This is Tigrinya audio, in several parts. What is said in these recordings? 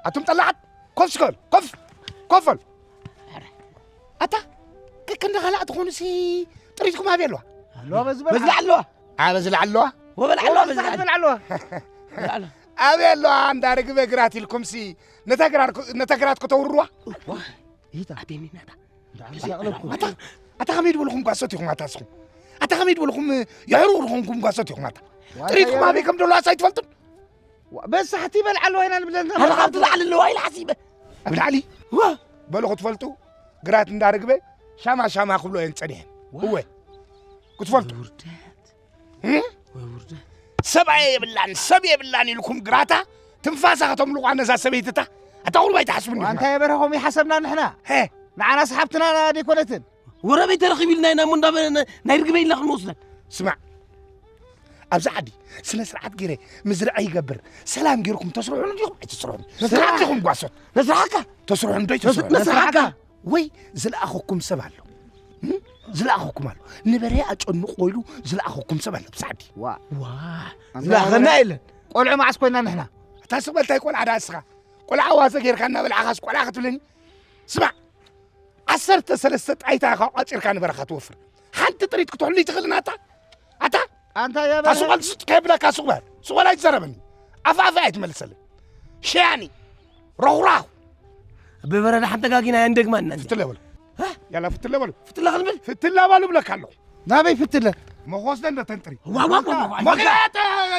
ኣቱም ጠላዓት፣ ኮፍ እስከ በሉ፣ ኮፍ፣ ኮፍ በሉ። ኣታ፣ ከከንደ ካልኣ ትኾኑሲ ጥሪትኩም ኣበይ ኣለዋ? ኣለዋ በዚ በዚ በልዓ። ኣለዋ። ኣበዚ ለዓለዋ? ወበልዓ ኣለዋ፣ በዚ በልዓ። በልዓ ኣለዋ። በልዓ ኣለዋ። ኣበይ ኣለዋ? እንዳ ርግበ ግራት ኢልኩምሲ ነታ ግራት፣ ነታ ግራት ከተውርዋ? ዋ፣ ኢታ። ኣደይ ሚናታ። ኣታ፣ ኣታ ከመይ ድበልኹም ጓሶት ኢኹም ኣታ እስኹም? ኣታ ከመይ ድበልኹም የዕሩቕ ዝኾንኩም ጓሶት ኢኹም ኣታ? ዋታ ጥሪትኩም የዕሩቕ። ኣበይ ከም ደለዋስ ኣይትፈልጡን? ዋ፣ በሳሕቲ በልዓ ኣለዋ ኢና ንብለና። ኣነ ካብቲ ላዕሊ ኣለዋ ኢለ ሓሲበ። ኣብ ላዕሊ? ዋ። በሉ ክትፈልጡ፣ ግራት እንዳ ርግበ ሻማ ሻማ ክብሎ እየን ጸኒሐን። ዋ። እወ። ክትፈልጡ። ውርደት። እም? ወይ ውርደት። ሰብኣይ የብላን፣ ሰብ የብላን ኢልኩም ግራታ ትንፋሳ ከተምልቋ ነዛ ሰበይትታ። ኣታ ቁሩብ ኣይትሓስቡን ኢኹም። ኣንታ የበርሀኹም ይሓሰብና ንሕና። ሄ። ንዓናስ ሓብትና ደይኮነትን። ወረበይ ተረኺቡ ኢልና ኢና እሞ እንዳ በ-፣ ና-፣ ናይ ርግበይ ኢልና ክንወስደን። ስማዕ፣ ኣብዚ ዓዲ ስነ ስርዓት ገይረ ምዝርዓ ይገብር። ሰላም ገይርኩም ተስርሑኒ ዲኹም ኣይትስርሑኒ? ስርዓት ኢኹም ጓሶት። ነስርሓካ። ተስርሑኒ ዶ ኣይትስርሑኒ? ነስርሓካ። ወይ ዝለኣኸኩም ሰብ ኣሎ። እም? ዝለኣኸኩም ኣሎ። ንበሬ ኣጨንቆ ኢሉ ዝለኣኸኩም ሰብ ኣሎ ብሳዕዲ። ዋ። ዋ። ኣንታ ዝለኣኸና የለን። ቆልዑ መዓስ ኮይና ንሕና? እታ ስቕ በል እንታይ ቆልዓ ደኣ እስኻ? ቆልዓ ዋዘ ጌርካ እናበላዕኻስ ቆልዓ ክትብለኒ? ስማዕ፣ ዓሰርተ ሰለስተ ጣይታ ኢኻ ቋጺርካ ንበረኻ ትወፍር። ሓንቲ ጥሪት ክትሕሉ ይትኽእልን ኣታ? ኣታ? ኣንታ የበለ ኣታ ሱቕ በል፣ ሱቕ ከይብለካ ሱቕ በል። ሱቕ በል ኣይትዘረበኒ። ኣፍ ኣፍ ኣይትመልሰለይ። ሸያኒ። ረኹራኹ። ብበረዳ ሓንቲ ጋጊና እያ እንደግማ እናንተ። ፍትለ በሉ። ሃ? ያላ ፍትለ በሉ። ፍትለ ክንብል? ፍትለ በሉ ብለካ ኣለኹ። ናበይ ፍትለ? መኾስደ እንደ ተንጥሪ። ዋ፣ ዋ፣ ዋ፣ ዋ፣ ዋ። መገያተ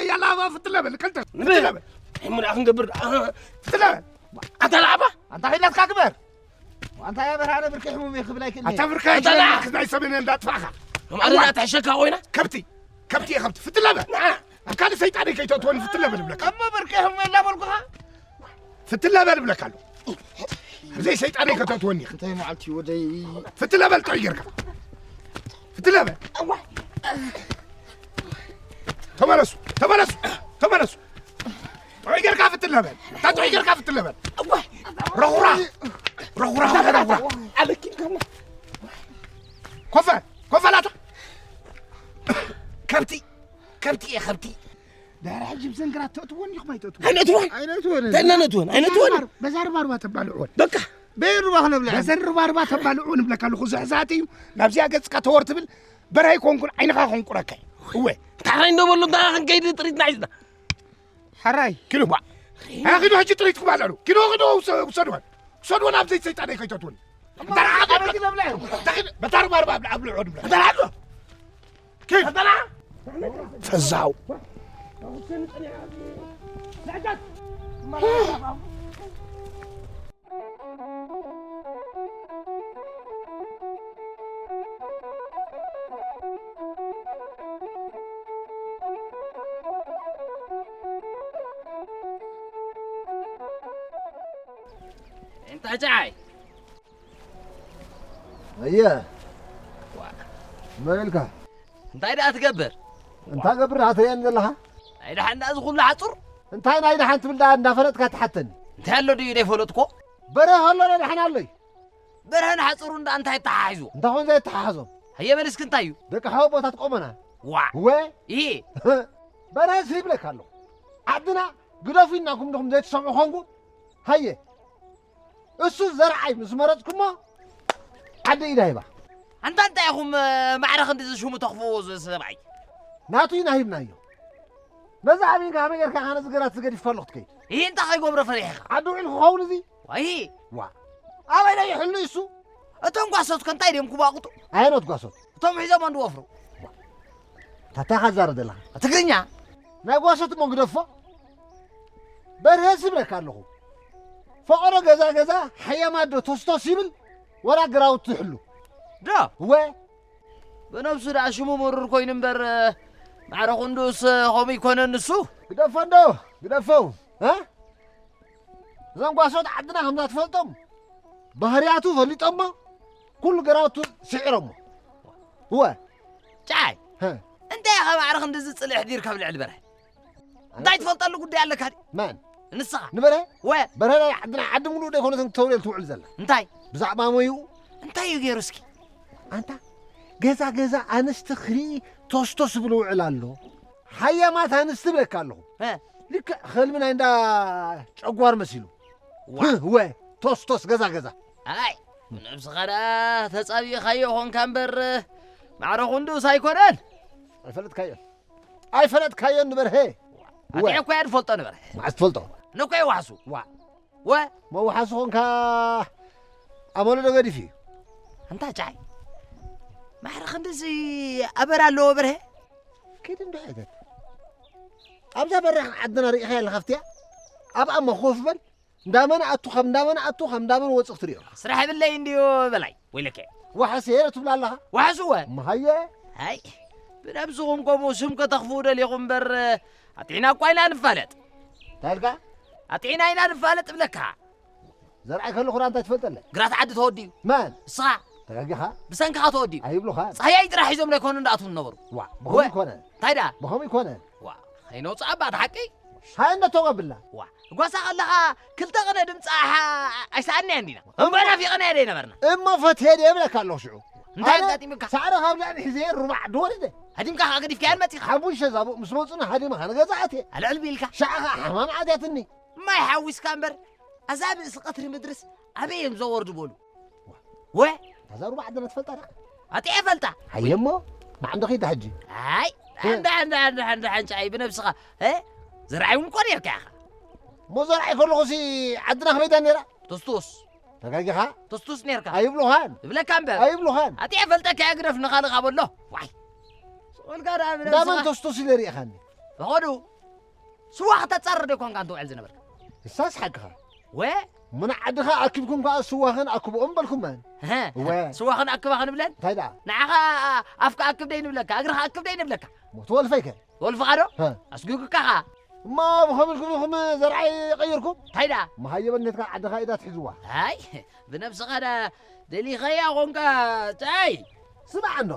ያላ ፍትለ በል፣ ቀልጠፍ። ንበል። ፍትለ በል። እንታይ ሙዳ ክንገብር? ኣህ። ፍትለ በል። ኣታ ለዓባ? ኣንታ ኺድናትካ ግበር። ኣንታ ያ በርሃነ ብርኪ ሕሙም እየ ክብል ኣይክእልን ኣታ እየ። ብርካ ኣታ ይችላል፣ ላ- ክዳይ ሰበነ እንዳጥፋኻ። ከም ኣደዳ ተሕሸካ ኮይና? ከብቲ፣ ከብቲ እየ ከብቲ። ፍትለ በል። ንዓ። ኣብ ካልእ ሰይጣን ከይተእትወኒ ፍትለ በል ብለካ። እሞ ብርኪ ሕሙም እየ እንዳበልኩኻ? ፍትለ በል ብለካ ኣለኹ። ኣብዘይ ሰይጣነይ ከተእትወኒ ኢኻ። እንታይ መዓልቲ ወደይ? ፍትለ በል ጥዑይ ጌርካ። ፍትለ በል። ተመለሱ፣ ተመለሱ፣ ተመለሱ። ጥዑይ ጌርካ ፍትለ በል። እታ ጥዑይ ጌርካ ፍትለ በል። ረኹራ፣ ረኹራ፣ ረኹራ። ኮፈ፣ ኮፈ ላታ። ከብቲ፣ ከብቲ እየ፣ ከብቲ። ድሕሪ ሕጂ ብዘን ግራት ተእትወን ኢኹም ኣይተእትወን? ኣይነእትወን። ኣይነእትወን። እንታይ እናነእትወን? ኣይነእትወን። በዛ ርባርባ ተባልዕወን። በቃ። በየን ርባ ክነብልዐን? በዘን ርባርባ ተባልዕወን እብለካ ኣለኹ። ዝሕዛት እዩ። ናብዚኣ ገጽካ ተወር ትብል። በርሀ ኣይኮንኩን፣ ዓይንኻ ከንቁረካ እዩ። እወ። እንታይ እንዶ በሉ፣ እንታይ ክንከይድ ጥሪትና ሒዝና? ሕራይ። ኪዱ ባ። ኣይ ኪዱ ሕጂ ጥሪትኩም ኣለሉ። ኪዱ፣ ኪዱ፣ ውሰ-፣ ውሰድወን። ውሰድወን ኣብ ዘይት ሰይጣን ኣይከይተትወን። እሞ እንታይ ረኣኻ ኣበይ ትብሎ? ክነብልዐን? እንታይ ኪድ-፣ በታ ርባርባ ኣብ፣ ኣብ ልዕወ ድብላ። እንታይ ረኣኻ? ኪድ። ፈዛው። እንታይ ጨዓይ? ኣየ። ዋ። መን ኢልካ? እንታይ ደኣ ትገብር? እንታይ ገብር ደኣ ትርእየኒ ዘለኻ? ናይ ደሓን ደኣ እዚ ኩሉ ሓጹር? እንታይ ናይ ደሓን ትብል ደኣ እንዳፈለጥካ ትሓተኒ? እንታይ ኣሎ ድዩ ዘይፈለጥኮ? በርሀ ከሎ ናይ ደሓን ኣሎይ። በርሀን ሓጹሩን ደኣ እንታይ ይተሓሓዙ? እንታይ ኾን ዘይተሓሓዞም? ሃየ በል እስኪ እንታይ እዩ? ደቂ ሓወቦታት ቆመና። ዋ። ወ? ይሄ? በርሀ ይብለካ ኣለኹ። ዓድና ግደፉ ኢልናኩም ዲኹም ዘይትሰምዑ ኾንኩም? ሃየ። እሱ ዘርዓይ ምስ መረጽኩሞ ዓዲ ኢዳ ሂባ። ኣንታ እንታይ ኢኹም፣ እ፣ ማዕረ ክንዲ ዝሽሙ ተኽፍዎ ዝ-፣ ሰብኣይ? ናቱ ኢና ሂብናዮ። ነዚ ኣሚንካ ከመይ ጌርካ ኢኻ ነዚ ገራት ዝገዲፍካ ኣለኹ ትከይድ? ይህ እንታይ ከይገብሮ ፈሪሕኻ? ዓዲ ውዒሉ ክኸውን እዚ? ዋይ! ዋ። ኣበይ ናይ ይሕሉ እሱ? እቶም ጓሶት ከ እንታይ ድዮም ክባቁጡ? ኣየኖት ጓሶት? እቶም ሒዞም ኣንዲ ወፍሩ። ታታ ካዛረ ዘለኻ? ትግርኛ? ናይ ጓሶት እሞ ግደፎ። በርሀ ዝብለካ ኣለኹ። ፈቐዶ ገዛ ገዛ ሓየማት ዶ ተስቶስ ይብል፣ ወላ ግራውቲ ይሕሉ። ዶ? እወ። ብነብሱ ደኣ ሽሙ ምሩር ኮይኑ እምበር፣ ማዕረ ክንዱስ ከምኡ ይኮነን ንሱ። ግደፎ እንዶ፣ ግደፎ። እ? እዞም ጓሶት ዓድና ከምዛ ትፈልጦም፣ ባህርያቱ ፈሊጦሞ፣ ኩሉ ግራውቱ ስዒሮሞ። እወ። ጫይ፣ ሀ። እንታይ ኢኻ ማዕረ ክንድዚ ጽልኢ ኣሕዲርካ ኣብ ልዕሊ በርሀ? እንታይ ትፈልጠሉ ጉዳይ ኣለካ ድዩ? መን? ንስኻ። ንበርሀ? ወ። በርሀ ናይ ዓድና ዓዲ ምሉእ ደይኮነትን ክተውርየል ትውዕል ዘላ። እንታይ? ብዛዕባ ሞይኡ? እንታይ እዩ ገይሩ እስኪ? ኣንታ፣ ገዛ ገዛ ኣንስቲ ክርኢ ቶስቶስ ዝብል ውዕል ኣሎ። ሃየማት ኣንስቲ ብለካ ኣለኹ። እ። ልክዕ ኸልቢ ናይ እንዳ ጨጓር መሲሉ። ዋ። ወ ቶስ ቶስ ገዛ ገዛ። ኣይ፣ ነብስኻ ደኣ ተጻቢእኻዮ ኾንካ እምበር፣ ማዕረ ኹንዱስ ኣይኮነን። ኣይፈለጥካዮን። ኣይፈለጥካዮን ንበርሀ። ኣንተ ወ። እኮ እያ ትፈልጦ ንበርሀ። መዓስ ትፈልጦ? ንኮ ይዋሕሱ። ዋ። ወ። መዋሓሱ ኾንካ ኣመሉ ዶ ገዲፍ እዩ? ኣንታ ጫይ። ማዕረ ክንድዚ ኣበር ኣለዎ በርሀ? ኪድ እንዶ ሕተት። ኣብዛ በራኽ ዓድና ርኢኻ ያለ ከፍትያ? ኣብኣ መኾፍ በል። እንዳመን ኣቱ፣ ካብ እንዳመን ኣቱ፣ ካብ እንዳመን ወጽእ ክትሪኦ። ስራሕ የብለይ እንድዩ በላይ፣ ወይለከ። ዋሕስ የረ ትብላ ኣለኻ? ዋሕስ እወ። መሃየ። ኣይ፣ ብነብስኹም ከምኡ ስም ከተኽፍኡ ደሊኹም እምበር፣ ኣጥዒና እኳ ኢና ንፋለጥ። እንታይ ኢልካ? ኣጥዒና ኢና ንፋለጥ እብለካ። ዘርኣይ ከለኹ ዳ እንታይ ትፈልጠለ? ግራት ዓዲ ተወዲኡ። መን? ንስኻ። ተጋጊኻ? ብሰንክኻ ተወዲኡ። ኣይብሉኻ። ጻህያይ ጥራሕ ሒዞም ለይኮኑ እንዳኣትዉ ዝነበሩ። ዋ፣ ብኸምኡ ወ-፣ ይኮነ። እንታይ ደኣ? ብኸምኡ ይኮነ። ዋ፣ ከይነውጽኣ እባ እቲ ሓቂ። ሃይ እንዶ ተወብላ። ዋ፣ ጓሳ ከለኻ ክልተ ቅነ ድምጻ ሓ-፣ ኣይሰኣንናያ እንዲና። እሞ ናፊቕናያ ደይ ነበርና። እሞ ፈትየ ደይ እብለካ ኣለኹ ሽዑ። እንታይ ኣነ ኣጋጢሙካ? ሳዕሪ ካብ ልዕሊ ሒዘ ሩባዕ ድወርደ። ሃዲምካ ከኣ ገዲፍካያን መጺኻ። ሓሙሽተ ዛቡእ ምስ መጹና ሃዲመ ከኣ ንገዛ ኣትየ። ኣልዕል ቢልካ። ሻዕ ከኣ ሓማም ኣትያትኒ። ማይ ሓዊስካ እምበር፣ ኣዛ ብእሲ ቀትሪ ምድርስ ኣበይ እዮም ዘወርዱ በሉ? ወ? እዛ ሩባ ዓድና ትፈልጣ ዲኻ? ኣጥየ ፈልጣ። ሃየ እሞ፣ ንዓ እንዶ ኺድ ሕጂ። ኣይ፣ እ። እንዳ፣ እንዳ፣ እንዳ፣ እንዳ፣ ሓንጫይ ብነብስኻ፣ እ? ዘርኣይ እውን እኮ ነርካ ኢኻ። እሞ ዘርኣይ ከለኹሲ ዓድና ከመይ እያ ነይራ? ቶስቶስ። ተጋጊኻ? ቶስቶስ ነርካ። ኣይብሉኻን። እብለካ እምበር። ኣይብሉኻን። ኣጥየ ፈልጠካ እየ ግደፍ ንኻልእ ካብ ኣሎ። ዋይ። ስቕ ኢልካ ደኣ ብነብስኻ። እንዳመን ቶስቶስ ኢለ ርኢኻኒ? ፈቐዱ። ስዋ ክተጻርር ዶ ይኮንካ እንተ ውዕል ዝነበርካ? ንሳስ ሓቅኻ። ወ? ምና ዓድኻ ኣኪብኩም ከኣ ስዋኽን ኣክብኦም በልኩመን። እህ፣ እወ። ስዋኽን ኣክባ ክንብለን? እንታይ ደኣ? ንዓኻ ኣፍካ ኣክብ ደይ ንብለካ፣ እግርኻ ኣክብ ደይ ንብለካ። ሞት ወልፈይከ? ወልፍኻ ዶ? ሀ። ኣስጒጉካ ኸኣ። እማ ብኸምልኩም ኢኹም ዘርዓይ ቀይርኩም? እንታይ ደኣ? መሃየበነትካ ዓድኻ ኢዳ ትሕዝዋ። ኣይ፣ ብነብስኻ ዳ ደሊኸያ ኾንካ፣ ታይ? ስማዕ እንዶ።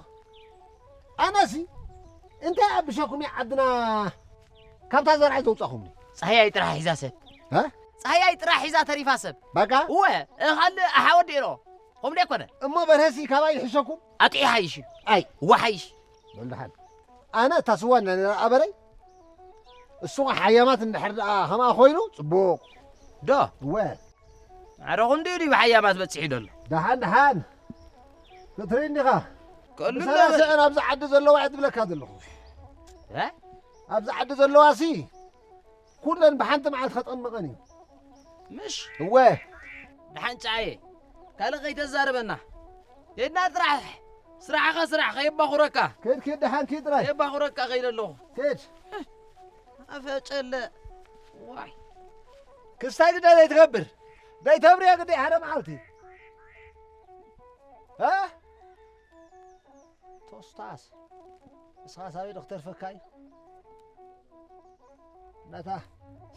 ኣነሲ እንታይ ኣብሸኩም እየ ዓድና ካብታ ዘርዓይ ዘውጻኹምኒ? ጸሃያይ ጥራሕ ሒዛ ሰብ። ሀ? ጸሃያይ ጥራሕ ሒዛ ተሪፋ ሰብ። በቃ? እወ፣ እ፣ ካልእ ኣሓ ወዲ ኢሮ። ከምኡ ደይኮነ? እሞ በርሀሲ ካባይ ይሕሸኩም? ኣጥዒ ሓይሽ እዩ። ኣይ። እወ ሓይሽ። በል ደሓን። ኣነ እታ ስዋ እንዳ ነይራ ኣበረይ፣ እሱ ሓያማት እንድሕር ደኣ ከምኣ ኮይኑ ጽቡቕ። ዶ? እወ። ማዕረ ክንድኡ ድዩ ብሓያማት በጺሑ ደሎ? ደሓን፣ ደሓን። ክትርኢ እንዲኻ። ከሉ ምሳና ነበረ። ስዕን ኣብዚ ዓዲ ዘለዋ እየ ዝብለካ ዘለኹ። እ? ኣብዚ ዓዲ ዘለዋሲ ኩለን ብሓንቲ መዓልቲ ከጠምቐን እዩ። ምሽ? እወ። ደሓን ጫየ። ካልእ ከይተዛርበና። ኬድና ጥራሕ። ስራሕኻ ስራሕ ከየባኹረካ። ኬድ፣ ኬድ፣ ደሓን ኬድ ጥራይ። ከየባኹረካ ከይደ ኣለኹ። ኬድ። ኣፈጨለ። ዋይ። ክስታይ ግዳ ዘይትገብር። ዘይተብርዮ ግዳ ሓደ መዓልቲ። እ? ቶስታስ። ንስኻ ሳበይ ዶ ክተርፈካ እዩ? ናታ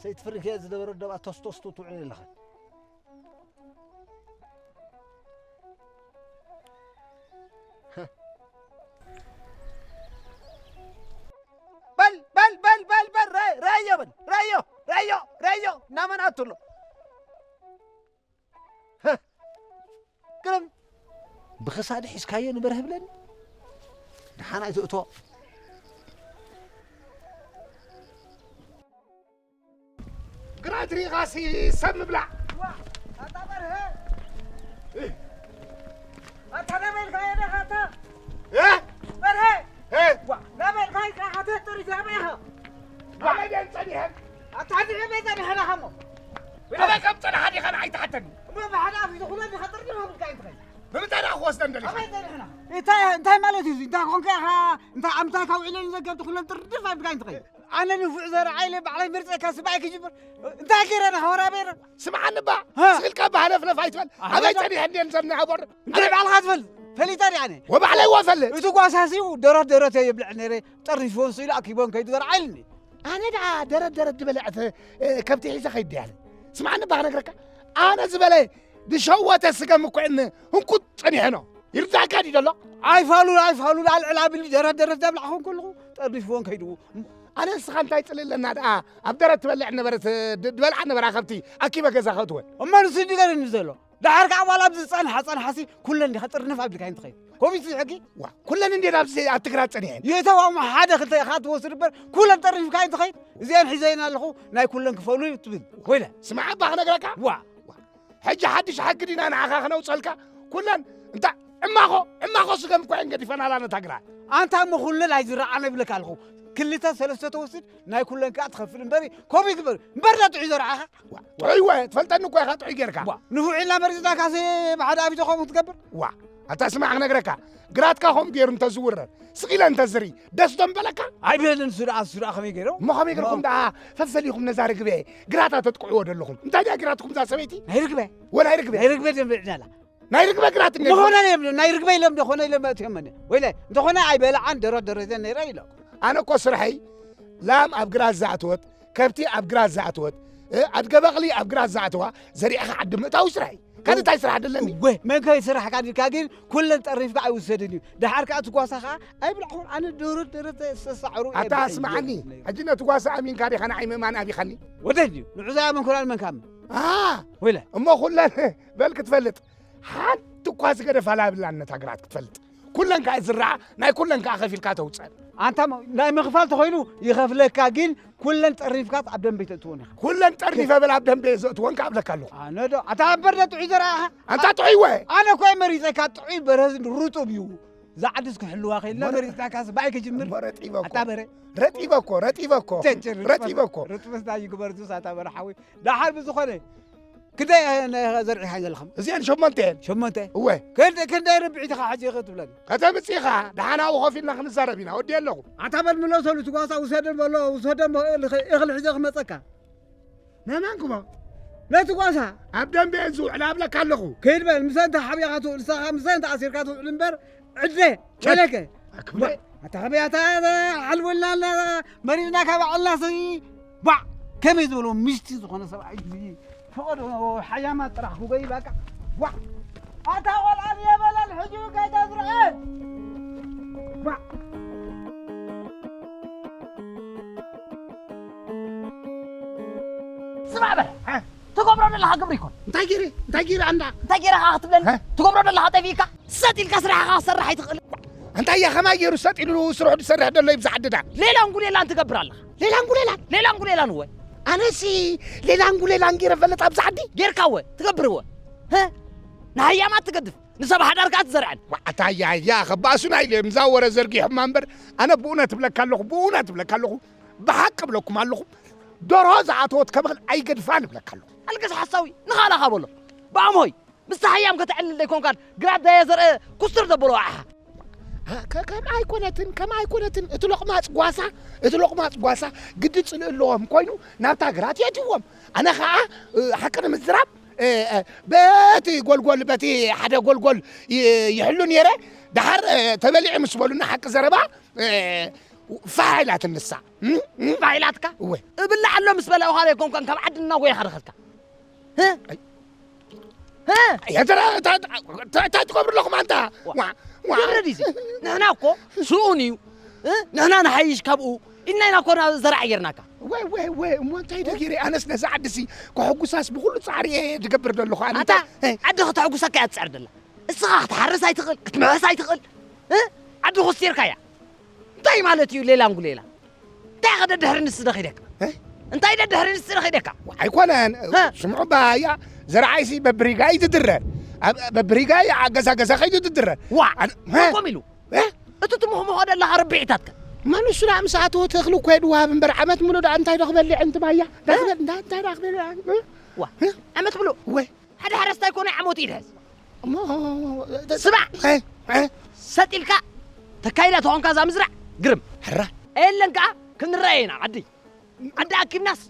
ሰይቲ ፍርንከ ዝነበረ ደባ ቶስቶስቱ ትውዕል ኣለኻ። በል፣ በል፣ በል፣ በል፣ በል፣ ረ-፣ ረዮ በል፣ ረዮ፣ ረዮ፣ ረዮ፣ እናመን ኣትሎ። ግርም። ብኽሳድ ሒዝካዮ ንበርህ ብለኒ። ደሓን ኣይትእቶ። ግራት ሪኻሲ ሰብ ምብላዕ። ዋ፣ ኣታ በርሀ። እ። ኣታ ናበይ ኢልካ ኢኻ ኣታ? እ? በርሀ። እ? ዋ፣ ናበይ ኢልካ ኢኻ ኣታ? ጥሪት ናበይ ኢኻ? ኣበይ ደን ጸኒሐን? ኣታ ናበይ ጸኒሐን ኢኻ እሞ? ኣበይ ከም ጸናሓ ዲኻ ንዓይ ትሓተኒ? እሞ ብሓደ ኣፍ ኢሉ ኩለን ዲኻ ጥርድፍ ኣቢልካ ኣይትኸይድ? ብምንታይ ደኣ ክወስደን ደሊኻ? ኣበይ ጸኒሕና? እንታይ፣ እንታይ ማለት እዩ እዚ? እንታይ ኮንካ ኢኻ? እንታይ ዓምታይ ካብ ዒለን ዘገብቲ ኩለን ጥርድፍ ኣቢልካ ኣይትኸይድ? ኣነ ንፉዕ ዘርዓ ኢለ ባዕለይ መርጸካ ስባይ ክጅብር። እንታይ ገይረ ንኸወራቤረ? ስምዓኒ እባ፣ ሃ። ስቕ ኢልካ እባ ሃለፍለፍ ኣይትበል። ኣበይ ኣበይ ጸኒሐ እንድየን ዘናበሩ? እንታይ ባዕልኻ ትፈልጥ? ፈሊጠ ድየ ኣነ? ወባዕለይ ወፈልጥ። እቲ ጓሳሲ ደረት ደረት እየ ይብልዕ ነይረ። ጠርኒፍዎን ስኢሉ ኣኪቦን ከይዱ ዘርዓ ኢልኒ። ኣነ ደኣ ደረት ደረት ዝበልዐት፣ እ፣ ከብቲ ሒዘ ከይደ ኣነ። ስምዓኒ እባ ክነግረካ። ኣነ ዝበለ ዝሸወተ ስገም እኮ እኒ ህንኩት ጸኒሐ ነው። ይርዳእካ ድዩ ዘሎ? ኣይፋሉል፣ ኣይፋሉል፣ ኣልዕል ኣቢሉ ደረት ደረት ዘብላዕኹም ከለኹ ጠርኒፍዎን ከይዱ። ኣነ ንስኻ እንታይ ጽልእ ኣለና ደኣ? ኣብ ደረት ትበልዕ ነበረት፣ ድ-፣ ዝበልዓ ነበራ ከብቲ ኣኪበ ገዛ ከእትወን። እሞ ንሱ ድዩ ገርኒ ዘሎ? ደሓር ከኣ ዋላ ኣብዚ ዝጸንሓ ጸንሓሲ ኩለን ዲኻ ጥርንፍ ኣቢልካየን ትኸይድ? ኮሚት ሕጊ? ዋ፣ ኩለን እንዴት ኣብዚ ኣብ ትግራት ጸኒሐን? የተዋሙ ሓደ ክልተ ኢኻ ትወስድ እምበር ኩለን ጠርኒፍካየን ትኸይድ? እዚአን ሒዘየን ኣለኹ ናይ ኩለን ክፈሉ ትብል። ኮይነ። ስማዕ እባ ክነግረካ። ዋ። ሕጂ ሓድሽ ሓቂ ዲና ንዓኻ ክነውፀልካ? ኩለን እንታ ዕማኾ ዕማኾ ስገም እኮ እየን ገዲፈናላ ነታ ግራት። ኣንታ እሞ ኩለን ኣይዝረኣነ ይብለካ ኣለኹ። ክልተ ሰለስተ ተወስድ ናይ ኩለን ከኣ ትኸፍል እምበሪ ከምኡ ይግበር እምበር ዳ ጥዑይ ዘርዓኻ። ዋ፣ ጥዑይ ወ ትፈልጠኒ እኮ ኢኻ ጥዑይ ጌርካ። ዋ፣ ንፉዕ ኢልና መሪፅናካሲ ብሓደ ኣብ ኢዶ ከምኡ ትገብር። ዋ፣ ኣታ ስማዕ ክነግረካ፣ ግራትካ ከምኡ ገይሩ እንተዝውረር ስቕ ኢለ እንተዝርኢ ደስ ዶ ምበለካ? ኣይብለንን። እሱ ደኣ እሱ ደኣ ከመይ ገይሩ? እሞ ከመይ ገርኩም ደኣ ፈፈሊኹም ነዛ ርግበ ግራታ ተጥቅዕዎ ደለኹም? እንታይ ድያ ግራትኩም እዛ ሰበይቲ? ናይ ርግበ። ወ ናይ ርግበ። ናይ ርግበ ደንበ ዕዳላ። ናይ ርግበ ግራት እኔ ዝኾነ ናይ ርግበ ኢሎም ዶ ኾነ ኢሎም መእትዮመኒ ወይለ እንተኾነ ኣይበልዓን ደረት ደረተ ነይረ ኢሎም። ኣነ እኮ ስርሐይ ላም ኣብ ግራት ዝኣተወት፣ ከብቲ ኣብ ግራት ዝኣተወት፣ እ፣ ኣድገ በቕሊ ኣብ ግራት ዝኣተዋ ዘሪዕኻ ዓዲ ምእታው ስርሐይ። ካልእ እንታይ ስራሕ ደለኒ? ወ መን ከይስራሕ ካድካ ግን ኩለን ጠሪፍካ ኣይውሰድን እዩ። ደሓር ከኣ ትጓሳ ከኣ ኣይብልዕኹን። ኣነ ደረት ደረተ ዝተሳዕሩ ኣታ ስምዓኒ፣ ሕጂ ነቲ ጓሳ ኣሚንካ ዲኻ ንዓይ ምእማን ኣቢኻኒ? ወደድ እዩ ንዑዛ ኣመንኩራን መንካም። ኣ፣ ወይለ። እሞ ኩለን በል ክትፈልጥ ሓንቲ እኳ ዝገደፋ ላብላን ነታ ግራት ክትፈልጥ። ኩለን ከኣ ዝረኣ ናይ ኩለን ከኣ ከፊልካ ተውፀን። ኣንታ ሞ-፣ ናይ ምኽፋል ተኾይኑ ይኸፍለካ፣ ግን ኩለን ጠርኒፍካት ኣብ ደንበ ኣይተእትዎን ኢኻ። ኩለን ጠርኒፈ በል ኣብ ደንበ ዘእትወን ከኣ እብለካ ኣለኹ። ኣነ ዶ? ኣታ እምበር ዶ ጥዑይ ዘረኣኻ? ኣንታ ጥዑይ ወ? ኣነ እኮ እየ መሪጸካ፣ ጥዑይ በርሀ ርጡብ እዩ። እዛ ዓድስ ክሕልዋ ከይልና እሞ ረ-፣ መሪጽናካስ ብኣይ ክጅምር? እሞ ረጢበ እኮ። ኣታ በረ። ረጢበ እኮ፣ ረጢበ እኮ። ጀርጀር፣ ረጢበ እኮ። ርጥበስ እንታይ ይግበር ዙስ ኣታ በረ ሓወይ? ደሓር ብዝኾነ ክንደይ ናይ ዘርዒኻ ዘለኹም? እዚአን ሸሞንተ እየን። ሸሞንተ? እወ። ክንደ-፣ ክንደይ ርብዒት ኢኻ ሕጂ ኢኻ ትብለኒ? ከተምጽእ ኢኻ፣ ደሓን ኣብኡ ኮፍ ኢልና ክንዛረብ ኢና። ወዲ ኣለኹ። ኣታ በል ምለሰሉ፣ እቲ ጓሳ ውሰደን በሎ፣ ውሰደን በሎ፣ እኽሊ፣ እኽሊ ሒዘ ክመጸካ። ናይ ማን ክሞ? ነቲ ጓሳ። ኣብ ደንበ እየን ዝውዕላ እብለካ ኣለኹ። ከይድ በል፣ ምሰን ተሓቢእካ ትውዕል፣ ንስኻ ምሰን ተኣሲርካ ትውዕል እምበር፣ ዕድለ፣ ቸክ። በለከ። ኣክብረ። ኣታ ከመይ ኣታ፣ ኣታ፣ ሓልወልና፣ መሪድና ካብ ዓልና ሰኒ፣ ባዕ፣ ከመይ ዝበሎ ምሽቲ ዝኾነ ሰብኣይ፣ ፈቐዶ ሓያማ ጥራሕ ክጎይ፣ በቃ፣ ዋዕ። ኣታ ቆልዓ የበላል፣ ሕጂ ከይተዝርዐ። ዋዕ። ስማዕ በል፣ እ? ትገብሮ ዘለኻ ግብሪ ይኮን። እንታይ ገይረ? እንታይ ገይረ ኣንዳ? እንታይ ገይረ ኸዓ ክትብለኒ? እ? ትገብሮ ዘለኻ ጠፊእካ? ሰጥ ኢልካ ስራሕኻ ክትሰርሕ ኣይትኽእል። እንታይ እያ ከማይ ገይሩ ሰጥ ኢሉ ስርሑ ዝሰርሕ ዘሎ ይብዛ ዓድዳ? ሌላን ጉሌላን ትገብር ኣለኻ። ሌላን ጉሌላን? ሌላን ጉሌላን እወ። ኣነሲ ሌላን ጉሌላን ገይረ ፈልጥ ኣብዛ ዓዲ? ጌርካ እወ፣ ትገብር እወ። ህ? ንሃያማት ትገድፍ፣ ንሰብ ሓዳር ከኣ ትዘርዐን። ዋዕታ ያያ፣ ከባእሱና ኢለ እምዛ ወረ ዘርጊሖማ እምበር፣ ኣነ ብእውነት እብለካ ኣለኹ፣ ብእውነት እብለካ ኣለኹ፣ ብሓቂ እብለኩም ኣለኹ፣ ደርሆ ዝኣተወት ከብኽል ኣይገድፋን እብለካ ኣለኹ። ኣልቅስ ሓሳዊ፣ ንኻላኻ በሎ። ብኣሞይ፣ ምስቲ ሃያም ከተዕልል ዘይኮንካን፣ ግራት ዳየ ዘርአ ኩስትር ዘበሎ ኣሓ። ከ-፣ ከም ኣይኮነትን፣ ከም ኣይኮነትን፣ እቲ ሎቕማጽ ጓሳ፣ እቲ ሎቕማጽ ጓሳ ግዲ ጽልኢ ኣለዎም ኮይኑ ናብታ ግራት የእትዎም። ኣነ ኸኣ፣ እ፣ ሓቂ ንምዝራብ፣ እ፣ እ፣ በቲ ጎልጎል፣ በቲ ሓደ ጎልጎል ይ-፣ ይሕሉ ነይረ። ደሓር፣ እ፣ ተበሊዑ ምስ በሉና ሓቂ ዘረባ፣ እ፣ ፋሕ ኢላትኒ ንሳ። እም፣ እም። ፋሕ ኢላትካ? እወ። እብላዕ ኣሎ ምስ በላኡኻ ዘይኮንካን ካብ ዓዲ እናጎየኻ ረኸብካ። ህ? ኣይ። ህ? ኣይ፣ ተራ-፣ ታ-፣ ታ-፣ ታ-፣ እንታይ ትገብሩ ኣለኹም ኣንታ? ዋ። ዋ፣ ዋ። ግብሪ ድዩ እዚ? ንሕና እኮ ስኡን እዩ። እ? ንሕና ንሓይሽ ካብኡ ኢልና ኢና እኮ ናብ ዘርዓ ጌርናካ። ወይ፣ ወይ፣ ወይ፣ እሞ እንታይ ዶ ገይረ? ኣነስ ነዛ ዓድሲ ከሐጉሳስ ብኹሉ ጻዕሪ እየ ዝገብር ዘለኹ። ኣነ ኣታ እንታይ? እ? ዓዲ ከተሐጉሰካ እያ ትጽዕር ዘላ። እስኻ ክትሓርስ ኣይትኽእል፣ ክትምሕስ ኣይትኽእል። እ? ዓዲ ኮስቲርካ እያ። እንታይ ማለት እዩ ሌላ እንጉሌላ? እንታይ ከደ ድሕሪ ንስደ ኸይደካ? እ? እንታይ ደ ድሕሪ ንስደ ኸይደካ? ኣይኮነን። እ? ስምዑ ባያ ዘርዓይሲ በብሪጋ እዩ ዝድረር። ኣብ-፣ በብሪጋ እዩ ገዛ ገዛ ኸይዱ ዝድረር። ዋ! ኣነ-፣ እ? ከምኡ ኢሉ። እ? እቲ ትምኽምኾ ደለኻ ርብዒታትካ። ማን እሱ ደኣ ምስ ኣተወ ተኽሊ እኮ እየ ድወሃብ እምበር ዓመት ሙሉእ ደኣ እንታይ ዶ ክበልዕ እንቲ ባያ? እ? እንታይ፣ እንታይ ዶ ክበልዕ? እ? ዋ! እ? ዓመት ሙሉእ? ወይ። ሓደ ሓረስታይ ኮነ ዓሞት ይድሕዝ። እሞ፣ ስማዕ! እ፣ እ። ሰጥ ኢልካ ተካይዳ ተኾንካ እዛ ምዝራዕ ግርም። ሕራ። የለን ከኣ ክንረኣየ ኢና ዓዲ። ዓዲ ኣኪብናስ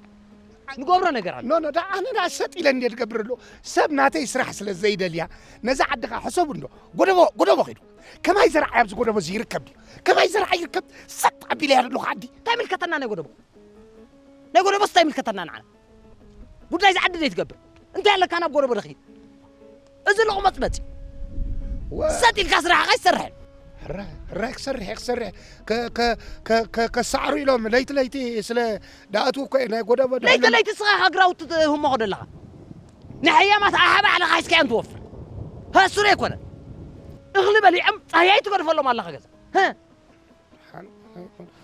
ንገብሮ ነገር ኣሎ። ኖ፣ ኖ፣ ደኣ ኣነ ደኣ ሰጥ ኢለ እንድየ ዝገብር ኣሎ። ሰብ ናተይ ስራሕ ስለ ዘይደልያ፣ ነዛ ዓዲ ከኣ ሕሰቡ እንዶ። ጎደቦ፣ ጎደቦ ኸይዱ። ከማይ ዘርዓይ ኣብዚ ጎደቦ እዚ ይርከብ ድዩ? ከማይ ዘርዓይ ይርከብ? ሰጥ ኣቢለ እያ ዘለኹ ዓዲ። እንታይ ይምልከተና ናይ ጎደቦ? ናይ ጎደቦስ እንታይ ይምልከተና ንዓና? ጉዳይ ዝዓዲ ዘይትገብር እንታይ ኣለካ ናብ ጎረቦ ደኺድ? እዚ ልቑመጽመጽ እዩ። ወ- ሰጥ ኢልካ ስራሕኻ ኣይትሰርሕን። ሕራይ፣ ሕራይ ክሰርሕ እየ፣ ክሰርሕ። ከ-፣ ከ-፣ ከ-፣ ከ-፣ ከሳዕሩ ኢሎም ለይቲ ለይቲ ስለ ደኣትዉ እኮ እየ ናይ ጎደቦ ለይቲ ደሕኑ ለይቲ ስኻ ካብ ግራውቲ ትህሞኾ ደለኻ። ንሕያማት ኣሓ ባዕልኻ ሒዝካዮም ትወፍር። ሃሱር ኣይኮነን። እኽሊ በሊዖም ጻህያይ ትገድፈሎም ኣለኻ ገዛ። ህ?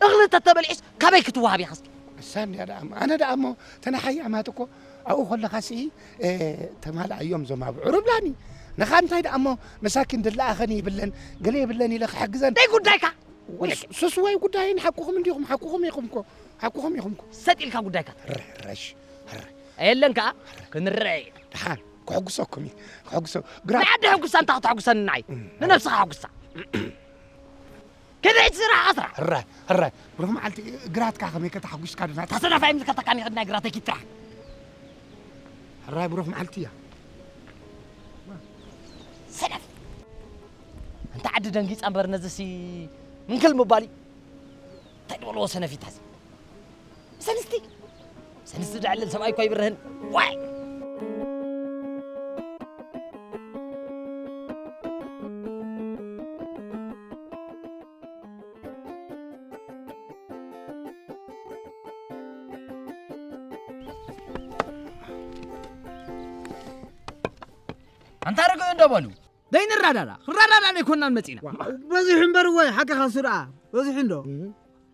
እኽሊ ተተበሊዑስ ካበይ ክትወሃብ ኢኻ እስኪ? እሳ እንድያ ደኣ እሞ፣ ኣነ ደኣ እሞ፣ ተን ሓያማት እኮ ኣብኡ ከለኻሲ ተማልኣዮም ዞም ኣብዑር እብላኒ። ንኻ እንታይ ደኣ እሞ መሳኪን ድለኣኸን ይብለን ገለ ይብለን ኢለ ክሕግዘን። እንታይ ጉዳይካ? ሱስ ወይ ጉዳይን ሓቁኹም እንዲኹም ሓቁኹም ኢኹም እኮ ሓቁኹም ኢኹም እኮ። ሰጥ ኢልካ ጉዳይካ። ረሽ የለን ከኣ ክንረኣይ። ደሓን ክሕጉሰኩም እዩ ክሕጉሰ ግራ። ናይ ዓዲ ሕጉሳ እንታ ክትሕጉሰኒ ንዓይ ንነብስኻ ሕጉሳ። ከመይ ትስራሕ ኣስራ። ሕራይ ሕራይ ብሩኽ መዓልቲ። ግራትካ ከመይ ከተሓጒስካ ዶ ናታ ሰዳፋይ ምዝከተካ ኒኸድ ናይ ግራተይ ኪትራሕ። ሕራይ ብሩኽ መዓልቲ እያ። ሰነፍ እንተ ዓዲ ደንጊጻ እምበር ነዚሲ ምንክል ምባል እዩ። እንታይ ዝበልዎ ሰነፊታሲ ሰልስቲ ሰልስቲ ደዕልል ሰብኣይ እኳ ይብርህን ዋይ። ኣንታ ርግእ እንዶ በሉ ዘይንራዳዳ ክራዳዳ ዘይኮናን መፂና። በዚሑ እምበር ወይ ሓቅኻ እሱ ደኣ በዚሑ እንዶ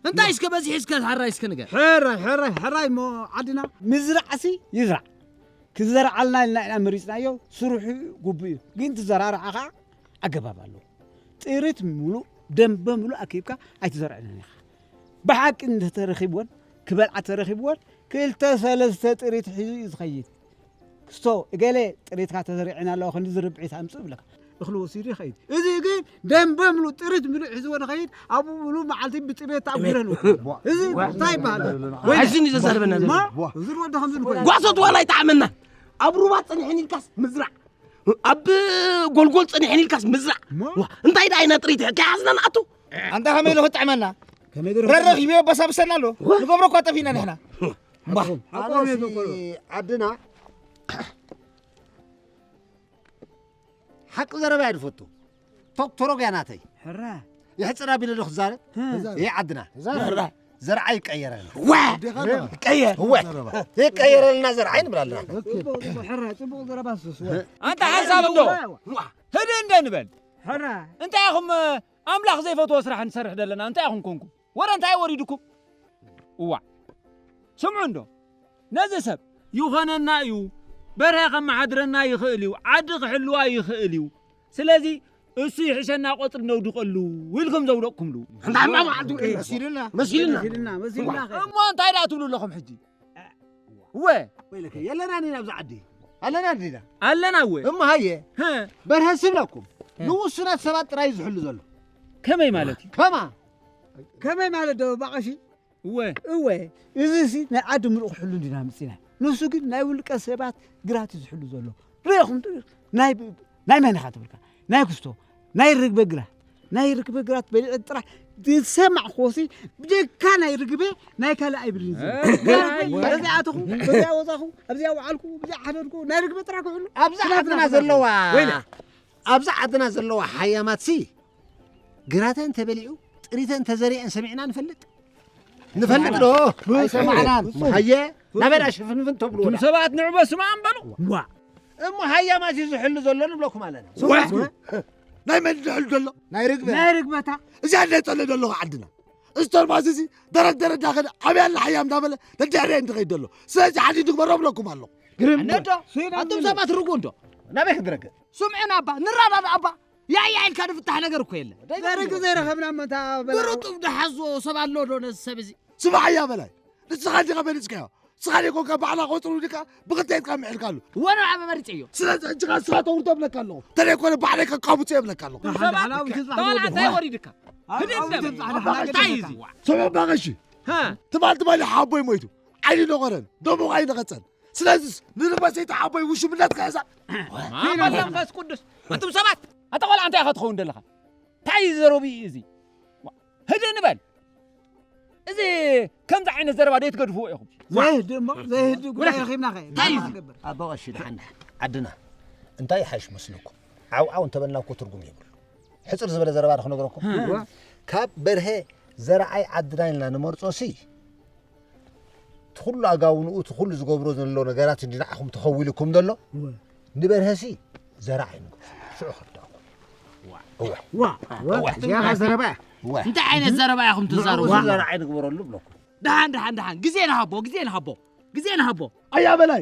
እንታይ እስከ በዚሑ እስከ ሓራይ እስከ ንገር። ሕራይ ሕራይ ሕራይ እሞ ዓድና ምዝራዕሲ ይዝራዕ ክዘርዓልና ኢልና ኢና መሪፅናዮ። ስርሑ ግቡእ እዩ ግን ትዘራርዓ ከዓ ኣገባብ ኣለዎ። ጥሪት ምሉእ ደንበ ምሉእ ኣኪብካ ኣይትዘርዕንን ኢኻ። ብሓቂ እንተተረኺብወን ክበልዓ ተረኺብወን ክልተ ሰለስተ ጥሪት ሒዙ እዩ ዝኸይድ። ክስቶ እገሌ ጥሪትካ ተዘሪዕና ኣለዋ ክንዲ ዝርብዒት ኣምፅእ ይብለካ። እኽሊ ወሲዱ ይኸይድ። እዚ ግን ደንበ ምሉእ ጥሪት ምሉእ ሒዝዎ ንኸይድ ኣብኡ ምሉእ መዓልቲ ብጥሜት ተኣጉረ ንውዕል። እዚ እንታይ ይበሃል? ሓዝን እዩ ዘዛርበና ዘሎ። እዚ ወዲ ከምዚ ንኮይኑ ጓሶት ዋላ ኣይጠዓመና። ኣብ ሩባ ፀኒሐን ኢልካስ ምዝራዕ ኣብ ጎልጎል ጸኒሐን ኢልካስ ምዝራዕ እንታይ ደኣ ኢና ጥሪት ከይሓዝና ንኣቱ ኣንታ ከመይ ኢሉ ክጥዕመና ረረኺቡ የበሳብሰና ኣሎ ንገብሮ እኳ ጠፊእና ንሕና ኣነሲ ዓድና ሓቂ ዘረባ እየ ዝፈቱ ቶክቶሮግ እያ ናተይ ሕራ የሕፅር ኣቢለ ዶ ክዛረብ ይሄ ዓድና ዘርዓ ይቀየረልና። ዋ! ይቀየር። ዋ! ይቀየረልና ዘርዓ ንብል ኣለና። ሕራ ጽቡቕ ዘረባ ሱስ። ኣንታ ሓንሳብ እንዶ ህድእ እንደ ንበል። ሕራ እንታይ ኢኹም ኣምላኽ ዘይፈትዎ ስራሕ ንሰርሕ ዘለና እንታይ ኢኹም ኮንኩም? ወረ እንታይ ወሪድኩም? እዋ ስምዑ እንዶ ነዚ ሰብ ይኾነና እዩ በርሀ ከመሓድረና ይኽእል እዩ ዓዲ ክሕልዋ ይኽእል እዩ ስለዚ እሱ ይሕሸና ቆጽሊ ነውድቀሉ ኢልኩም ዘውደቅኩምሉ። እንዳ ሕማም ዓዱ መሲልና መሲልና መሲልና መሲልና እሞ እንታይ ደኣ ትብሉ ኣለኹም ሕጂ? እወ ወይለከ የለና ኒና ኣብዚ ዓዲ ኣለና ዲና ኣለና እወ እሞ ሃየ በርሀ ስብለኩም ንውሱናት ሰባት ጥራይ ዝሕሉ ዘሎ ከመይ ማለት እዩ? ከማ ከመይ ማለት ዶ ባቐሺ እወ እወ እዚ ሲ ናይ ዓዲ ምሉእ ክሕሉ እንዲና መፂና ንሱ ግን ናይ ውልቀ ሰባት ግራት እዩ ዝሕሉ ዘሎ ርኢኹም ዶ? ናይ ናይ መን ኢኻ ትብልካ ናይ ክስቶ ናይ ርግበ ግራት ናይ ርግበ ግራት በሊዐ ጥራሕ ዝሰማዕክዎ ሲ ብጀካ ናይ ርግበ ናይ ካልእ ኣይብልን እዚ በዚኣ ኣተኹ በዚኣ ወፃኹ ኣብዚኣ ወዓልኩ ብዚኣ ሓደርኩ ናይ ርግበ ጥራሕ ክሕሉ ኣብዚ ዓድና ዘለዋ ኣብዚ ዓድና ዘለዋ ሓያማት ሲ ግራተን ተበሊዑ ጥሪተን ተዘሪዐን ሰሚዕና ንፈልጥ ንፈልጥ ዶ ኣይሰማዕናን ሃየ ናበይ ደኣ ሽፍንፍን ተብሉ እቶም ሰባት ንዑ በስመ ኣብ በሉ ዋ እሞ ሃያማት እዩ ዝሕሉ ዘሎ ንብለኩም ኣለና ናይ መን ዝሕሉ ዘሎ ናይ ርግበ ናይ ርግበታ እዚኣ እንደ ፀለ ዘለኹ ዓድና እዚ ተርባስ እዚ ደረት ደረት ዳኸደ ዓብያ ኣላ ሓያም እንዳበለ ደድሕሪያ እንድኸይድ ዘሎ ስለዚ ሓዲ ንግበሮ ብለኩም ኣለኹ ግርም ነዶ ኣቱም ሰባት ርጉ እንዶ ናበይ ክድረገ ስምዕን ኣባ ንራዳድ ኣባ ያያ ኢልካ ዝፍታሕ ነገር እኮ የለ ዘርግ ዘይረኸብና መታ ብርጡብ ዝሓዞ ሰብ ኣሎ ዶ ነዚ ሰብ እዚ ስማዕ እያ በላይ ንስኻ እንዲኻ በሊፅካዮ ንስኻ ደይኮንካ ባዕላ ቆፅሩ ድካ ብክልተ ኢድካ ምሒልካሉ ወረ ኣበ መሪፀዮ ስለዚ ሕጂ ኸ ንስኻ ተውርዶ እብለካ ኣለኹ እንተደይኮነ ባዕለይ ከቃቡፆ የብለካ ኣለኹ ተዋላ እንታይ ወሪድካ እንታይ እዩ እዚ ስምዑ ባቐሺ ትማል ትማል ሓቦይ ሞይቱ ዓይኒ ነቆረን ደሞቕ ኣይነቐፀን ስለዚስ ንልበሰይቲ ሓቦይ ውሽምነት ክሕዛ መንፈስ ቅዱስ ኣቱም ሰባት ኣታ ቆልዓ እንታይ ኢኻ ትኸውን ዘለኻ እንታይ እዩ ዘረብኡ እዚ ህድእ ንበል እዚ ከምዚ ዓይነት ዘረባ ደይትገድፍዎ ኢኹም ዘይህድ እሞ ዘይህድ ጉዳይ ረኺብና ኸ እንታይ እዩ ዝገብር ኣቦ ቀሺ ድሓን ዓድና እንታይ ይሓይሽ መስለኩም ዓውዓው እንተበልና እኮ ትርጉም የብሉ ሕፅር ዝበለ ዘረባ ዶ ክነግረኩም ካብ በርሀ ዘርዓይ ዓድና ኢልና ንመርፆ ሲ እቲ ኩሉ ኣጋውንኡ እቲ ኩሉ ዝገብሮ ዘሎ ነገራት እንዲ ንዓኹም ተኸዊሉኩም ዘሎ ንበርሀሲ ዘርዓይ ንግበሮ ሽዑ ክርዳእኩም እንታይ ዓይነት ዘረባ ኢኹም ትዛረቡ ዘርዓይ ንግበረሉ ብለኩም ደሓን ደሓን ደሓን ግዜ ንሃቦ ግዜ ንሃቦ ግዜ ንሃቦ ኣያ በላይ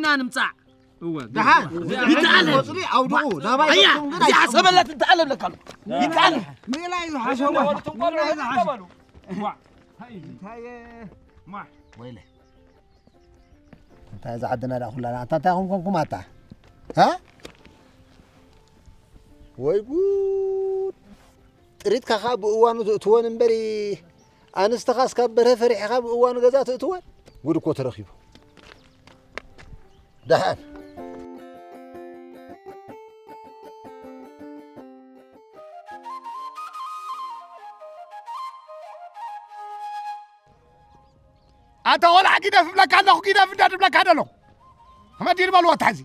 ኣኺብና ንምጻእ። እወ፣ ደሓን። ይተኣለ። ቆጽሊ ኣውድቑ። ናባይ ኣያ፣ ገጽኩም ግን እዚኣ ኣይትጠምቱ። ሰበለት እንተኣለ ብለካ ኣሎ። ይተኣለ። ምእላይ ዝሓሸዋ። ምእላይ ዝሓሸዋ። ዋ። እንታይ፣ ማ። ወይለ። እንታይ እዛ ዓድና ደኣ ኩላ፣ ኣታ እንታይ ኹም ኮንኩም ኣታ? ሃ? ወይ ጉድ! ጥሪትካ ኸኣ ብእዋኑ ትእትወን እምበሪ፣ ኣንስትኻ እስካብ በርሀ ፈሪሕኻ ብእዋኑ ገዛ ትእትወን? ጉድ እኮ ተረኺቡ። ደሓን። ኣታ ቆልዓ ጊደፍ እብለካ ኣለኹ፣ ጊደፍ እንዳ ድብለካ ደሎ። ከመዲር በልዎ ኣታ እዚ።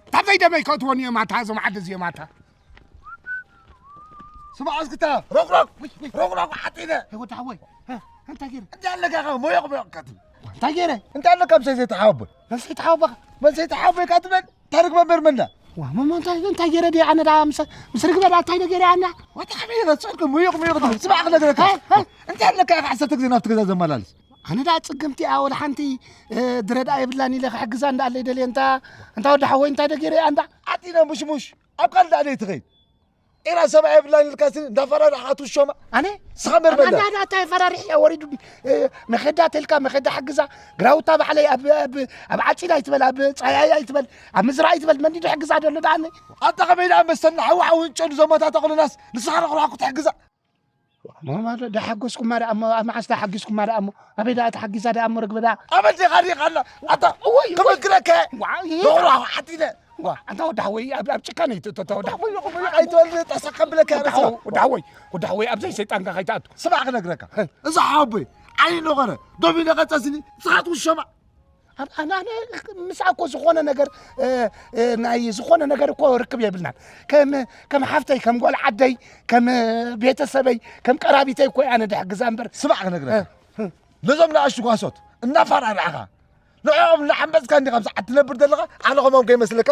እታ ዘይደመይ ከእትወኒ እዮም ኣታ፣ እዞም ዓዲ እዚኦም ኣታ። ስማዕ እስክታ፣ ሮቅሮቅ፣ ሮቅሮቅ ዓጢነ። ወዲ ሓወይ፣ እ፣ እንታይ ገይረ? እንታይ ኣለካ ኢኻ ሞዮቕ ሞዮቕ ከትብል? እንታይ ገይረ? እንታይ ኣለካ ምሰይ ዘይተሓባቦ? መን ዘይተሓባበኻ? መን ዘይተሓባቦ ኢኻ ትብል? ታሪክ መምህር መና? ዋ፣ መ-፣ መ-፣ እንታይ፣ እንታይ ገይረ ድየ ኣነ ደኣ ምስ፣ ምስ ርግበ ደኣ እንታይ ዶ ገይረ ኣነ? ወታ ከመይ ረስዕልኩ ሙዩቕ ሙዩቕ ትብል? ስማዕ ክነግረካ። እ፣ እ። እንታይ ኣለካ ኢኻ ዓሰርተ ግዜ ናብቲ ገዛ ዘመላልስ? ኣነ ደኣ ጽግምቲ እያ ወላ ሓንቲ፣ እ፣ ድረዳ የብላን ኢለ ክሕግዛ እንዳኣለ ይደልየ እንታ፣ እንታ ወዲ ሓወይ እንታይ ዶ ገይረ እያ እንዳ? ኣቲና ሙሽሙሽ ኣብ ካልእ ደኣ ደይ ትኸይድ። ኢራ ሰብኣይ የብላን ኢልካ ሲ እንዳፈራራሕካ ትውሸማ። ኣነ? ስኻ መርመላ። ኣነ፣ ኣነ ኣታ የፈራርሕ እያ ወሪዱኒ። እ፣ መኸዳ ተልካ መኸዳ ሓግዛ። ግራውታ ባዕለይ ኣብ፣ ኣብ፣ ኣብ ዓጺድ ኣይትበል፣ ኣብ ጻያይ ኣይትበል፣ ኣብ ምዝራእ ኣይትበል። መን ድዩ ዝሕግዛ ዘሎ ደኣኒ? ኣታ ከመይ ደኣ መሰልና ሓዊ ሓዊ እንጨዱ ዘመታት ኣቑልናስ ንስኻ ረኽርኻ ክትሕግዛ? ማማ ዶ-፣ ዳሓጎስኩማ ደኣ እሞ፣ ኣብ መዓስ ዳሓጊስኩማ ደኣ እሞ፣ ኣበይ ደኣ ተሓጊዛ ደኣ እሞ ርግበ ደኣ? ኣበል ዲኻ ሪኻ ኣላ? ኣታ እወይ፣ እወይ። ክምግረከ። ዋይ። ዶሮ ዓጢነ። ዋ፣ ኣንታ ወዲ ሓወይ፣ ኣብ፣ ኣብ ጭካነ ይትእቶ፣ ኣንታ ወዲ ሓወይ። ኣይትበል፣ ጠሰቅ ከብለካ ወዲ ሓወይ፣ ርእስኻ። ወዲ ሓወይ፣ ወዲ ሓወይ፣ ኣብ ዘይ ሰይጣንካ ከይትኣቱ። ስማዕ ክነግረካ። እ። እዚ ሓወቦይ፣ ዓይኒ ነኸረ፣ ዶብ ኢለ ቀጸስኒ፣ ንስኻ ትውሸማ። ኣብ፣ ኣነ፣ ኣነ ምሳኣ እኮ ዝኾነ ነገር፣ እ፣ እ፣ ናይ ዝኾነ ነገር እኮ ርክብ የብልናን። ከም፣ ከም ሓፍተይ፣ ከም ጓል ዓደይ፣ ከም ቤተሰበይ፣ ከም ቀራቢተይ እኮ እየ ኣነ ድሕግዛ እምበር። ስማዕ ክነግረካ። እ፣ እ። ነዞም ንኣሽቱ ጓሶት እናፈራራዕኻ፣ ንዕኦም እናሓመፅካ እንዲኻ ኣብ ሰዓት ትነብር ዘለኻ፣ ኣነ ከምኦም ከይመስለካ፣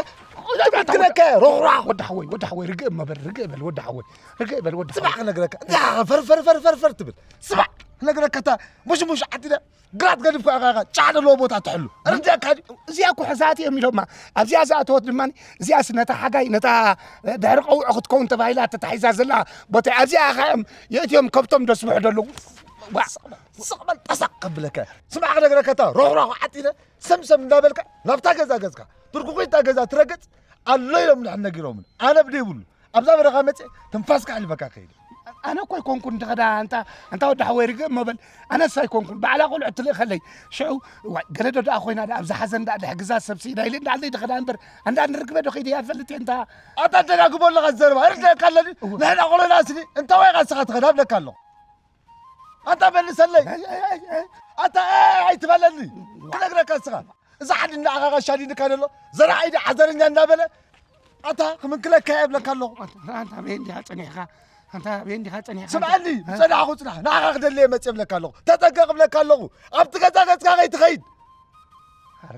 ትብክለካ እየ፣ ሮኽራኽ። ወዲ ሓወይ፣ ወዲ ሓወይ፣ ርግእ እሞ በል፣ ርግእ በል፣ ወዲ ሓወይ፣ ርግእ በል፣ ወዲ ስማዕ ሓወይ። ክነግረካ፣ እንዲኻ ፈር፣ ፈር፣ ፈር፣ ፈር፣ ፈር ትብል። ስማዕ ክነግረካ፣ እታ ሙሽሙሽ ዓዲ ደ ግራት ገዲፍካ ኢኻ፣ ኢኻ ጫዕ ዘለዎ ቦታ ትሕሉ። ርድኣካ ድዩ? እዚኣ እኮ ሕዛእቲ እዮም ኢሎማ። ኣብዚኣ ዝኣተወት ድማ፣ እዚኣስ ነታ ሓጋይ፣ ነታ ድሕሪ ቀውዖ ክትከውን ተባሂላ ተታሒዛ ዘላ ቦታ እያ። ኣብዚኣ ኢኻ እዮም የእትዮም ከብቶም ደስብሑ ዘለዉ። ዋ። ስቕ በል፣ ጠሰቕ ከብለካ። ስማዕ ክነግረካ፣ እታ ሮኽራኽ ዓጢነ ሰምሰም እንዳበልካ ናብታ ገዛ ገዝካ ትርኩኺታ ገዛ ትረግጽ ኣሎ ኢሎም ንሕን ነጊሮምን። ኣነ ብደይብሉ ኣብዛ በረኻ መጽእ ትንፋስካ ኣሕልፈካ ከይደ። ኣነ እኮ ኣይኮንኩን ድኸዳ፣ ኣንታ፣ ኣንታ ወዲ ሓወይ ርግእ እሞ በል። ኣነስ ኣይኮንኩን። ባዕላ ቆልዑ ትልእኸለይ። ሽዑ፣ ዋይ፣ ገለ ዶ ደኣ ኮይና ደኣ ኣብዛ ሓዘን ደኣ ድሕግዛ ሰብ ስኢና ኢለ እንዳዓለይ ድኸዳ እምበር፣ ኣንዳ ንርግበ ዶ ከይደ እያ ትፈልጥ እየ፣ እንታ። ኣታ ደጋግሞ ኣለኻ ዝዘረባ፣ ርድአካ ኣለኒ። እወ። ንሕና ቆሎና ስኒ፣ እንታ ወይ ቃ ንስኻ ትኸዳ እብለካ ኣለኹ። ኣንታ መልሰለይ። ኣይ፣ ኣይ፣ ኣይ፣ ኣይ። ኣታ፣ ኣይ፣ ኣይትበለኒ። ክነግረካ ንስኻ። እዚ ሓዲ እናዓኻኻ ሻዲድካ ዘሎ፣ ዘራዒ ዲ ዓዘረኛ እናበለ፣ ኣታ ክምንክለካ እየ እብለካ ኣለኹ። ኣንታ፣ ኣንታ ኣበይ እንዲኻ ጸኒሕካ? ኣንታ ኣበይ እንዲኻ ጸኒሕካ? ስምዓኒ፣ እ? ዝጸናሕኩ ጽናሕ፣ ንዓኻ ክደሊ እየ መጽእ እብለካ ኣለኹ። ተጠንቀቕ እብለካ ኣለኹ። ኣብቲ ገዛ ገጽካ ከይትኸይድ። ኣረ፣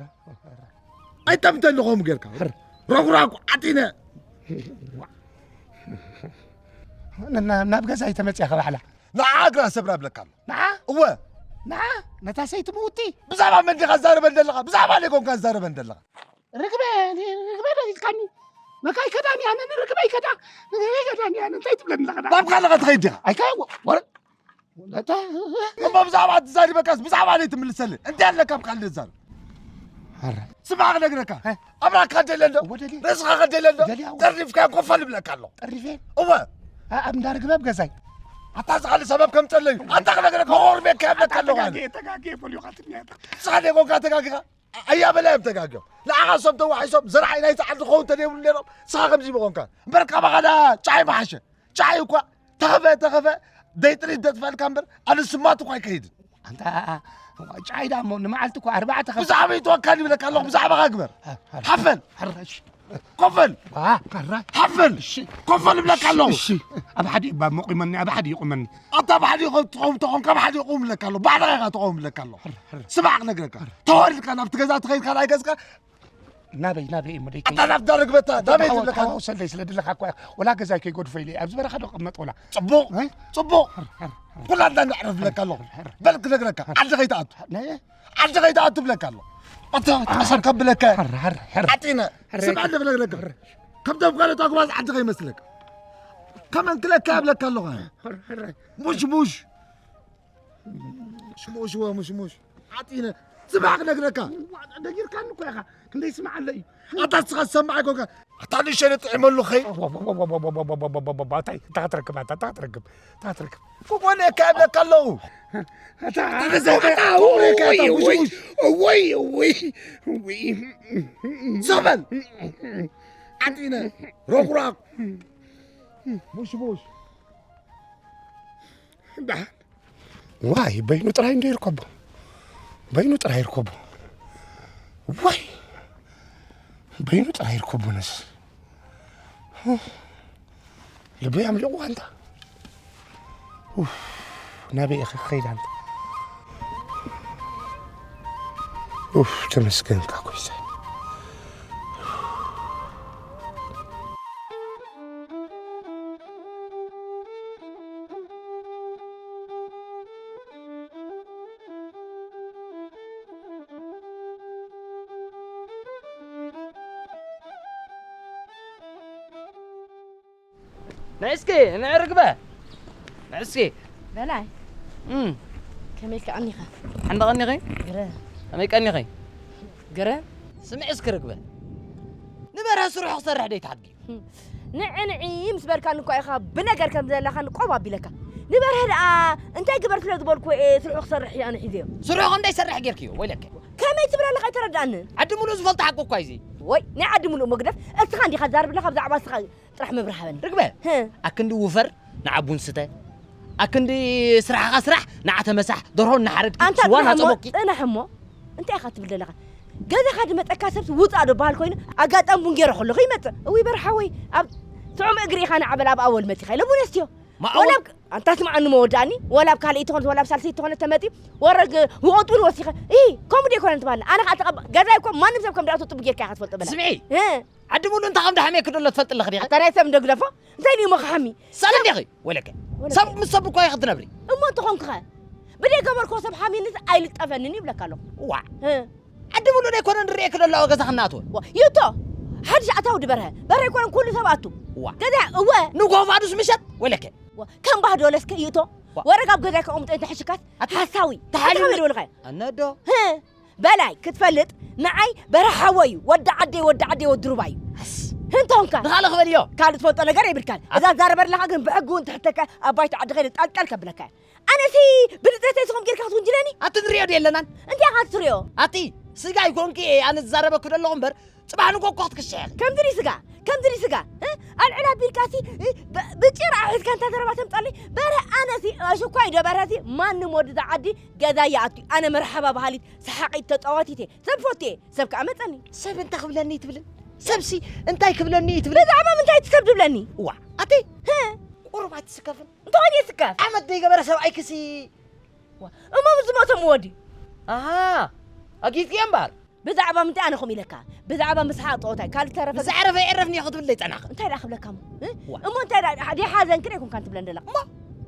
ኣረ። ኣይጠምተኒ ከምኡ ጌርካ። ኣረ። ረጉራጉ ዓጢነ። ና-፣ ና-፣ ናብ ገዛ ኣይተመጽእካ ባሕላ። ንዓ እግራ ሰብራ እብለካ ኣሎ። ንዓ? እወ። ንዓ? ነታ ሰይቲ ምውቲ? ብዛዕባ መን ዲኻ ትዛረበን ዘለኻ? ብዛዕባ ለይኮንካ ትዛረበን ዘለኻ። ርግበ፣ ርግበ ዶ ኢልካኒ? መካይ ከዳኒ ኣነ ንርግበይ ከዳ፣ ንርግበይ ከዳኒ ኣነ እንታይ ትብለኒ ኣለኻ? ናብ ካልእ ትኸይድ ዲኻ? ኣይካ-፣ ወረ-፣ ወለታ-፣ እሞ ብዛዕባ ትዛሪበካስ ብዛዕባ ለይ ትምልሰለይ? እንታይ ኣለካ ኣብ ካልእ ትዛረብ? ኣረ። ስማዕ ክነግረካ፣ እ? ኣብራካ ደለ እንዶ? እወ፣ ደልየ። ርእስኻ ከደለ እንዶ? ደልየ፣ እወ። ጠሪፍካ ኮፈል እብለካ ኣለኹ። ጠሪፌ? እወ። ኣ-፣ ኣብ እንዳ ርግበ ኣብ ገዛይ። ኣታ ዝኻሊ ሰበብ ከም ጸለዩ። ኣታ ክነግረካ፣ ሆርሜካ እብለካ ኣለኹ ኣነ። ተጋግየ፣ ተጋግየ፣ በልዩኻ ትንያታ። ንስኻ ደይኮንካ ተጋጊኻ? ኣያ በላይ እዮም ተጋግዮም። ንዓኻ እሶም ተዋሒሶም ዘርዓይ ናይቲ ዓዲ ክኸውን ተደይብሉ ነይሮም፣ ንስኻ ከምዚ ምኾንካ። እምበር ካባኻ ደኣ ጫይ ምሓሸ። ጫይ እኳ ተኸፈ፣ ተኸፈ፣ ደይ ጥሪት ደጥፋልካ እምበር፣ ኣነ ስማት እኳ ኣይከይድን። ኣንታ ጫይ ደኣ እሞ ንመዓልቲ እኳ ኣርባዕተ ኸ ብዛዕባ ይትወካል ይብለካ ኣለኹ፣ ብዛዕባኻ ግበር። ሓፈል። ሕራሽ። ኮፈል። ዋ፣ ሕራሽ። ሓፈል። እሺ። ኮፈል ይብለካ ኣለኹ። እሺ። ኣብ ሓደ እባ ሞቂመኒ፣ ኣብ ሓደ ይቑመኒ። ኣታ ኣብ ሓደ ይቑም፣ ትቑም፣ ትቑም፣ ካብ ሓደ ይቑም ይብለካ ኣለኹ። ባዕልኻ ኢኻ ትቑም ይብለካ ኣለኹ። ሕር፣ ሕር። ስማዕ ክነግረካ። ተወሪድካ ናብቲ ገዛ ትኸይድ ካልኣይ ገጽካ ናበይ፣ ናበይ እሞ ደይ ኣታ ናብታ ርግበታ፣ ናበይ ትብለካ? ተሓዋውሰለይ ስለ ድለኻ እኮ እያ። ወላ ገዛይ ከይገድፎ ኢለ እየ። ኣብዚ በረኻ ዶ ቅመጥ ወላ? ጽቡቕ፣ እ? ጽቡቕ። ሕር፣ ሕር፣ ሕር። ኩላትና ነዕርፍ ብለካ ኣለኹ። ሕር፣ ሕር። በል ክነግረካ፣ ሕር። ዓዲ ከይትኣቱ። ናይ? ዓዲ ከይትኣቱ ብለካ ኣለኹ። ኣታ፣ ኣታ፣ ሕር። ከብለካ። ሕር፣ ሕር፣ ሕር። ዓጢነ። ሕር። ስምዕ እንደ ክነግረካ። ሕር። ከምቶም ካልኦት ኣጉባዝ ዓዲ ከይመስለካ። ከመንክለካ እየ ብለካ ኣለኹ። ሕር፣ ሕር። ሙሽ፣ ሙሽ። ሽሙሽወ፣ ሙሽሙሽ። ዓጢነ። ጽባሕ ክነግረካ። ዋ፣ ነጊርካኒ እኮ ኢኻ። ክንደይ ይስምዓለ እዩ። ኣታ ንስኻ ዝሰምዕ ኣይኮንካ። ኣታ ንእሽተይ ጥዒመሉ ኸይ። ኣታይ፣ እንታይ ክትረክብ፣ ኣታ፣ እንታይ ክትረክብ፣ እንታይ ክትረክብ። ክኾነካ እብለካ ኣለዉ። ኣታ፣ ኣታ፣ ዘመን ኣታ፣ ክኾነካ እታ ውይ፣ ውይ፣ ሙሽሙሽ። ውይ፣ ውይ፣ ውይ። ዘመን። ዓጢነ። ረጉራግ። ሙሽሙሽ። ደሓን። ዋይ፣ በይኑ ጥራይ እንዶ ይርከቦ። በይኑ ጥራይ ይርከቦ። ዋይ፣ በይኑ ጥራይ ይርከቦ ነስ። ልበይ ኣምሊቑዋ እንታ። ኡፍ፣ ናበይ ኢኺ ክኸይድ ኣንታ? ኡፍ፣ ተመስገንካ ኮይሰ። ንዕስኪ፣ ንዕርግበ። ንዕስኪ። በላይ። እም። ከመይ ከ ቀኒኻ? ሓንዳ ቀኒኺ? ግረ። ከመይ ቀኒኺ? ግረ። ስምዒ እስኪ ርግበ። ንበርሀ ስርሑ ክሰርሕ ደይ ትሓድጊ? ንዒ ንዒ ምስ በልካኒ እኳ ኢኻ ብነገር ከም ዘለኻኒ ቆብ ኣቢለካ። ንበርሀ ደኣ እንታይ ግበር ስለ ዝበልኩ እየ ስርሑ ክሰርሕ እየ ኣነ ሒዘዮ። ስርሑ ከም ደይሰርሕ ጌርክዮ፣ ወይለከ። ከመይ ትብል ኣለኻ ኣይተረድኣንን። ዓዲ ሙሉእ ዝፈልጦ ሓቂ እኳ እዩ እዚ። ወይ፣ ናይ ዓዲ ሙሉእ መግደፍ፣ እስኻ እንዲኻ ትዛረብ ኣለኻ ብዛዕባ እስኻ ጥራሕ ምብርሃበኒ። ርግበ፣ ህ። ኣክንዲ ውፈር ንዓቡን ስተ። ኣክንዲ ስራሕኻ ስራሕ ንዓ ተመሳሕ። ደርሆ እናሓረድኪ፣ ኣንታ ስዋ ጽናሕ እሞ፣ እናጸሞቅኪ። ጽናሕ እሞ። እንታይ ኢኻ ትብል ዘለኻ? ገዛኻ ዝመጸካ ሰብስ ውጻእ ዶ በሃል ኮይኑ፣ ኣጋጣሚ ቡን ገይረ ከለኹ ይመጽእ። እውይ በርሓወይ፣ ኣብ ጥዑም እግሪ ኢኻ ንዓበል ኣብ ኣወል መጺኻ ኢለ ቡን የስትዮ። ማእወል? ወላ ኣብ፣ ኣንታ ስምዓኒ መወዳእኒ፣ ወላ ኣብ ካልኣይቲ ትኾነት፣ ወላ ኣብ ሳልሰይቲ ትኾነት ተመጺ፣ ወረግ ውቐጡ እውን ወሲኸ። ኢ፣ ከምኡ ዶ ኣይኮነን ትበሃል? ኣነ ኸኣ ተቐባ-፣ ገዛይ እኮ ማንም ሰብ ከም ደኣቱ ጥቡቅ ጌርካ ኢኻ ትፈልጦ በላ። ስምዒ። እ። ዓዲ ሙሉእ እንታይ ከም ደሓመ ክደሎ ትፈልጢ ኣለኺ ዲኺ? ኣታ ናይ ሰብ እንዶ ግደፎ። እንታይ ድዩ እሞ ክሓሚ? ሰለ እንዲኺ ወለከ። ወለከ። ሰብ ምስ ሰብ እኮ ኢኺ ትነብሪ። እሞ እንተኾንኩኸ? ብደይ ገበርኮ ሰብ ሓሚንስ ኣይልጠፈንን ይብለካ ኣለኹ። ዋዕ። እ። ዓዲ ሙሉእ ደይኮነ ንርእየኪ ደሎ ኣብ ገዛ ክናኣትወ። ዋ፣ ይእቶ። ሓድሽ ኣታዊ ድበርሀ። በርሀ ኣይኮነን ኩሉ ሰብ ኣቱ። ዋ። ገዛ፣ እወ። ንጎፋዱስ ምሸት ወለከ። ዋ፣ ከም ባህዶለስከ ይእቶ። ዋ። ወረግ ኣብ ገዛይ ከቐምጦ እንተ ሕሽካት ኣቲ-፣ ሓሳዊ። ተሓሊሉ። እንታይ ከመይ ድበልኻዮ? ኣነዶ። ህ። በላይ ክትፈልጥ ንዓይ በረሓወ እዩ። ወዲ ዓደይ፣ ወዲ ዓደይ፣ ወዲ ሩባ እዩ። ኣስ። ህንቶንካ። ንኻልእ ክበልዮ። ካልእ ትፈልጦ ነገር የብልካን። ኣት-፣ እዛ ዛረበ ኣለኻ ግን ብሕጊ እውን ትሕተካ ኣብ ባይቶ ዓዲ ኸይደ ጠልጠል ከብለካ እየ። ኣነሲ ብልደተይ ስኹም ጌርካ ክትውንጅለኒ? ኣቲ ንሪኦ ዶ የለናን? እንታይ ኢኻ ትሪኦ? ኣቲ ስጋ ይኮንኪ ኣነ ዝዛረበኩ ዘለኹ እምበር ጽባሕ ንጎ እኮ ክትክሽሕ ኢኺ። ከምዚ ድዩ ስጋ? ከምዚ ድዩ ስጋ? እ? ኣልዕል ኣቢልካሲ፣ እ? ብ-፣ ብጭራ ሒዝካ እንታ ዘረባ ተምጻለይ? በረ ኣነሲ ኣሽኳይ ዶ በረሲ ማንም ወዲ እዛ ዓዲ ገዛ ይኣቱ። ኣነ መርሓባ በሃሊት፣ ሰሓቒት፣ ተጻዋቲት እየ። ሰብ ፈትየ፣ ሰብ ከኣ መጸኒ። ሰብ እንታይ ክብለኒ ትብልን? ሰብሲ እንታይ ክብለኒ ትብልን? ብዛዕባ ምንታይ እቲ ሰብ ዝብለኒ? እዋ፣ ኣቲ ህ? ቁሩብ ኣይትስከፍን? እንተኾይኑ የስከፍ። ዓመት ዘይገበረ ሰብኣይክሲ። ዋ፣ እሞ ምስ ዝሞቶም ወዲ? ኣሃ፣ ኣጊጽኪ እምበር። ብዛዕባ ምንታይ ኣነ ከምኡ ኢለካ? ብዛዕባ ምስሓቕ ጸወታይ፣ ካልእ ተረፈ ምስ ዘዕረፈ ይዕረፍኒ ክትብል ዘይጸናኺ። እንታይ ደኣ ክብለካ እሞ? እ? ዋ። እሞ እንታይ ደኣ፣ ደይ ሓዘንኪ ደይኮንካን ትብለን ዘለኻ? እሞ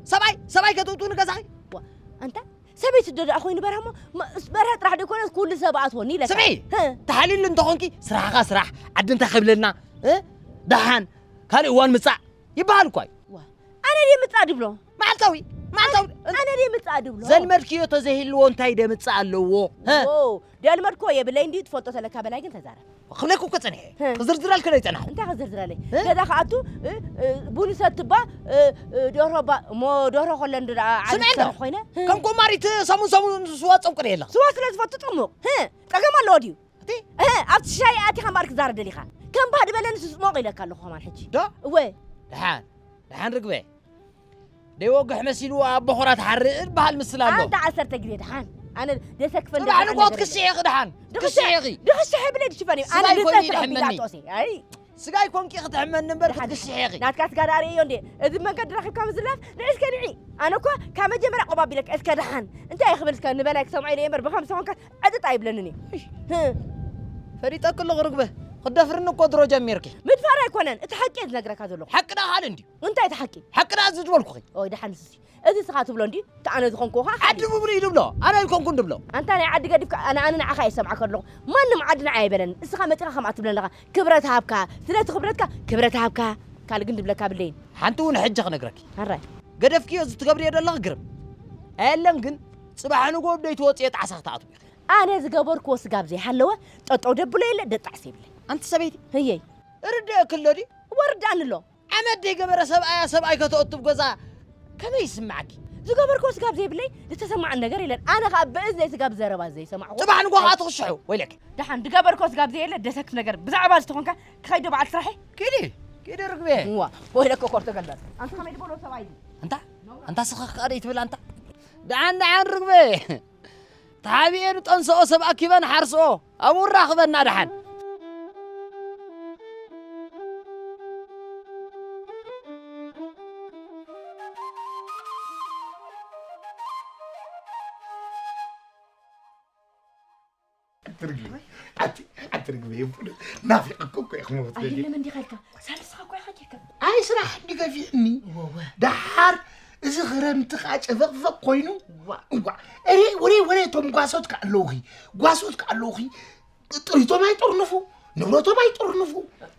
ሰብኣይ፣ ሰብኣይ ከትእትው ንገዛኺ? ዋ፣ ኣንታ ሰበይቲ ዶ ደኣ ኮይኑ በርሀ እሞ፣ መ-፣ በርሀ ጥራሕ ደይኮነስ ኩሉ ሰብ ኣትወኒ ኢለካ። ስምዒ፣ ህ። ተሓሊሉ እንተኾንኪ ስራሕኻ ስራሕ፣ ዓዲ እንታይ ክብለና፣ እ? ደሓን፣ ካልእ እዋን ምጻእ ይበሃል እኳ እዩ። ዋ፣ ኣነ ድየ ምጻእ ድብሎ? መዓልታዊ፣ መዓልታዊ። ኣነ ድየ ምጻእ ድብሎ? ዘልመድክዮ ተዘይህልዎ እንታይ ደ ምጻእ ኣለዎ? ሀ? ዎ፣ ደልመድክዎ የብለይ እንዲ ትፈልጦ ተለካ በላይ ግን ተዛረብ። ክብለኩ እኮ ጸኒሐ። ህ። ክዝርዝረልክ ነው ይጸናኹ። እንታይ ክዝርዝረለይ? እ? ገዛ ክኣቱ፣ እ፣ እ፣ ቡን ሰትባ፣ እ፣ እ፣ ደርሆ ባ-፣ እሞ ደርሆ ከሎ እንዶ ደኣ ዓሊ ስምዒ እንዶ። ትሰርሕ ኮይነ? ህ። ከም ቆማሪት ሰሙን ሰሙን ስዋ ጸምቁ የለ። ስዋ ስለ ዝፈቱ ጽሙቕ። ህ፣ ጸገም ኣለዎ ድዩ? እቲ? እ፣ ኣብቲ ሻሂ ኣቲኻ እምበኣር ክዛረብ ደሊኻ። ከም ባህዲ በለኒ ስጽሞቕ ኢለካ ኣለኹ ከማን ሕጂ። ዶ? እወ። ደሓን፣ ደሓን ርግበ። ደይወግሕ መሲልዎ ኣብ በኾራ ትሓርእ በሃል ምስላ ኣሎ። ኣንታ ዓሰርተ ግዜ ደሓን። ኣነ ደሰክፈ ጽባሕ እንደደሓን ንግሆ ነገር ክትስሒ ኢኺ ደሓን። ድኽስሒ ክትስሒ ኢኺ። ድኽስሒ ብለይ ድሽፈን እዩ። ኣነ ስጋይ ልዘ ኮይኒ ተቐቢላ ይድሕመኒ። ኣጥኦሲ። ኣይ። ስጋይ ኮንኪ ክትሕመኒ እምበር ደሓን። ክትስሒ ኢኺ። ናትካ ስጋ ደኣ ርእዮ እንዴ? እዚ መንገዲ ረኺብካ ምዝላፍ ንዒ እስከ ንዒ። ኣነ እኮ ካብ መጀመርያ ቆባቢለካ እስከ ደሓን። እንታይ ክብል እስከ ንበላይ ክሰምዖ ኢለ እየ እምበር ብኸምዚ ኮንካ ዕጥጥ ኣይብለንን እዩ። እሽ። ህ። ፈሊጠኪ ኣለኹ ርግበ። ክትደፍርኒ እኮ ድሮ ጀሚርኪ። ምድፋር ኣይኮነን። እቲ ሓቂ እየ ዝነግረካ ዘለኹ። ሓቂ ደኣ ካልእ እንድዩ። እንታይ እቲ ሓቂ? ሓቂ ደኣ እዚ ዝበልኩኺ። ኦይ፣ ደሓን ንስሲ። እዚ ንስኻ ትብሎ እንድዩ? እቲ ኣነ ዝኾንኩ ኸኣ ዓዲ ብሙሉ እዩ ድብሎ። ኣነ ኣይኮንኩን ድብሎ። ኣንታ ናይ ዓዲ ገዲፍካ፣ ኣነ፣ ኣነ ንዓኻ እየ ዝሰምዓካ ኣለኹ። ማንም ዓዲ ንዓይ ኣይበለን። እስኻ መጺኻ ከምኣ ትብለኒ ኣለኻ። ክብረት ሃብካ። ስለቲ ክብረትካ፣ ክብረት ሃብካ። ካልእ ግን ድብለካ ብለይን። ሓንቲ እውን ሕጂ ክነግረኪ። ኣራይ። ገደፍክዮ እዚ ትገብርዮ ዘለኺ ግርም። ኣየለን ግን ጽባሕ ንግሆ ብደይ ትወጽዮ ጣዕሳ ክትኣትዊ ኢኺ። ኣነ ዝገበርክዎ ስጋብ ዘይሃለወ፣ ጠጠው ደብሎ የለ፣ ደጣዕስ የብለ። ኣንቲ ሰበይቲ። ህየይ። ርድእኪ ኣሎ ድዩ? ወርዳኒ ኣሎ። ዓመት ደይገበረ ሰብኣያ ሰብኣይ ከተእቱ ኣብ ገዛ ከመይ ይስምዓኪ? ዝገበርክዎ ስጋብ ዘይብለይ ዝተሰማዓኒ ነገር የለን። ኣነ ኸኣ ብእዝነይ ስጋብ ዘረባ ዘይሰማዕኹ። ጽባሕ ንግሆ ኸኣ ትኽስሑ፣ ወይለኪ። ደሓን፣ ዝገበርክዎ ስጋብ ዘየለ ደሰክፍ ነገር ብዛዕባ ዝተኾንካ ክኸይድ ዶ በዓል ስራሐይ? ኪዲ፣ ኪዲ ርግቤ። እዋ፣ ወይለኪ ኮርቶ ገልበጥ። ኣንታ ከመይ ዝበሎ ሰብኣይ እዩ? ኣንታ፣ ኣንታ ስኽኽ ከኣ ደይትብል ኣንታ። ደሓን፣ ደሓን ርግቤ። ተሓቢኤ ንጠንስኦ ሰብ ኣኪበ ንሓርስኦ። ኣብኡ ራኽበና ደሓን። ኣቲ ርግቢ፣ ኣቲ፣ ኣቲ ርግቢ፣ ይቡል ናፊቕኩ እኮ እየ ክመውት ደልየ። ኣየለ መን ዲኻ ኢልካ? ሳልስኻ እኮ ኢኻ ጌርካ። ኣይ ስራሕ እንዲ ገፊዕኒ። ወወ። ደሓር እዚ ክረምቲ ኸዓ ጨፈቕፈቕ ኮይኑ። ዋ። እዋ፣ እረ፣ ወረ፣ ወረ፣ እቶም ጓሶት ከ ኣለውኺ። ጓሶት ከ ኣለውኺ። ጥሪቶም ኣይጥርንፉ፣ ንብረቶም ኣይጥርንፉ።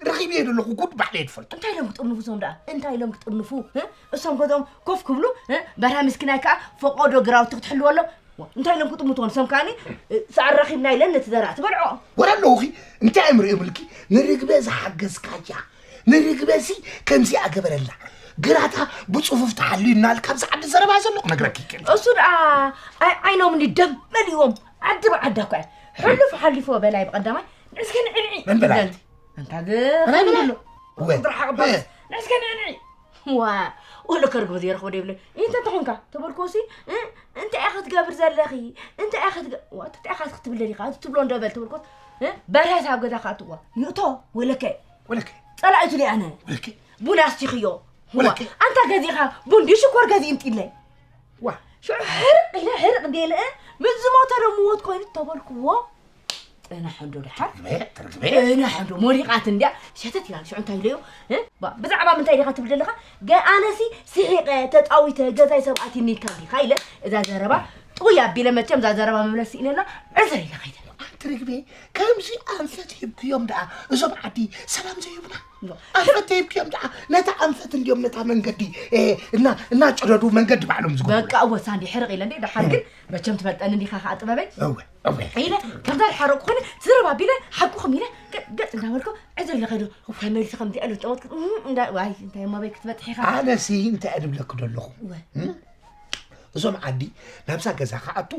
ረኺበ እየ ዘለኹ፣ ጉድ ባዕለይ እየ ዝፈልጦ። እንታይ ኢሎም ክጥርንፉ እሶም ደኣ? እንታይ ኢሎም ክጥርንፉ? እ? እሶም ገዝኦም ኮፍ ክብሉ፣ እ? በርሃ ምስኪናይ ከኣ ፈቖዶ ግራውቲ ክትሕልወሎም። ዋ፣ እንታይ ኢሎም ክጥምትዎ? ንሶም ከኣኒ፣ እ፣ ሰዓር ረኺብና ኢለን ነቲ ዘራእቲ በልዖ። ወረ ኣለኹኺ፣ እንታይ እዮም ርእዮም ኢልኪ? ንርግበ ዝሓገዝካያ፣ ንርግበሲ ከምዚ ኣገበረላ። ግራታ ብጽፉፍ ተሓልዩ እናልካ ኣብዚ ዓዲ ዘረባ ዘሎ ክነግረኪ ይክእል። እሱ ደኣ ኣይ-፣ ዓይኖም እንዲ ደም መሊዎም። ዓዲ ብዓዳ እኳ እያ። ሕሉፍ ሓሊፎ በላይ ብቐዳማይ፣ ንዕስከ ንዕንዒ መን በላይ? ይብለኒ። ኣንታ ግ-፣ ኣናይ በላይ? ኣሎ። ወ-፣ ብርሓቕ እ። ባስ፣ ንዕስከ ንዕንዒ። ዋ፣ ወሎ ከርግብ ዘይረኽቦ ዶ ይብለኒ። እንተ እንተ ኾንካ፣ ተበልኮሲ፣ እ፣ እንታይ ኢኻ ክትገብር ዘለኺ? እንታይ ኢኻ ክትገ-፣ ዋ፣ እንታይ ኢኻ ክትብል ደሊኻ? እቲ ትብሎ እንዶ በል ተበልኮስ፣ እ፣ በርሀስ ኣብ ገዛ ካእትዋ። ይእቶ፣ ወለከ። ወለከ። ጸላኢቱ ደይ ኣነ። ወለከ። ቡን ኣስቲኽዮ። ዋ፣ ወለከ። ኣንታ ገዚኻ ቡን ድዩ ሽኮር ገዚእ እምጢለይ? ዋ። ሽዑ ሕርቕ ኢለ፣ ሕርቕ እንደ ኢለ፣ እ፣ ምስ ዝሞተ ዶ ምሞት ኮይኑ ተበልክዎ? ጽናሕ እንዶ ደሓር። ትርግበ፣ ትርግበ። ጽናሕ እንዶ ሞሪቓት እንድያ፣ ሸተት ኢላ። ሽዑ እንታይ ኢለዮ? እ፣ ባ-፣ ብዛዕባ ምንታይ ዲኻ ትብል ዘለኻ? ገ-፣ ኣነሲ ስሒቐ፣ ተጻዊተ፣ ገዛይ ሰብ ኣትዩኒ ኢልካ ዲኻ? ኢለ፣ እዛ ዘረባ ጥውይ ኣቢለ፣ መቸም እዛ ዘረባ መምለሲ ኢለላ፣ ዕዘር ኢለ ኸይደ። ኣንቲ ርግበ፣ ከምዚ ኣንፈት ሂብክዮም ደኣ እዞም ዓዲ ሰላም ዘይብሉና። ኖ። ኣንፈት ሂብክዮም ደኣ ነታ ኣንፈት እንድዮም ነታ መንገዲ፣ እ፣ እና፣ እናጨደዱ መንገዲ ባዕሎም ዝገብሩ። በቃ እወ ሳንዲ ሕርቕ ኢለ እንዴ፣ ደሓር ግን መቸም ትፈልጠኒ እንዲኻ ኸዓ ጥበበይ። እወ፣ እወ። ኢለ ከምዛ ዝሓረቕኩ ኾነ ዝረባ ቢለ ሓቁኹም ኢለ ገ-፣ ገጽ እንዳበልኩ ዕዘር ኢለ ኸይዱ። ተመሊሱ ከምዚ ኢሉ ጨወት ክት-፣ እም፣ እንዳ-፣ ዋይ፣ እንታይ እሞ በይ ክትበጽሕ ኢኻ? ኣነሲ እንታይ እየ ድብለኪ ዘለኹ? እወ። እም? እዞም ዓዲ ናብዛ ገዛ ክኣቱ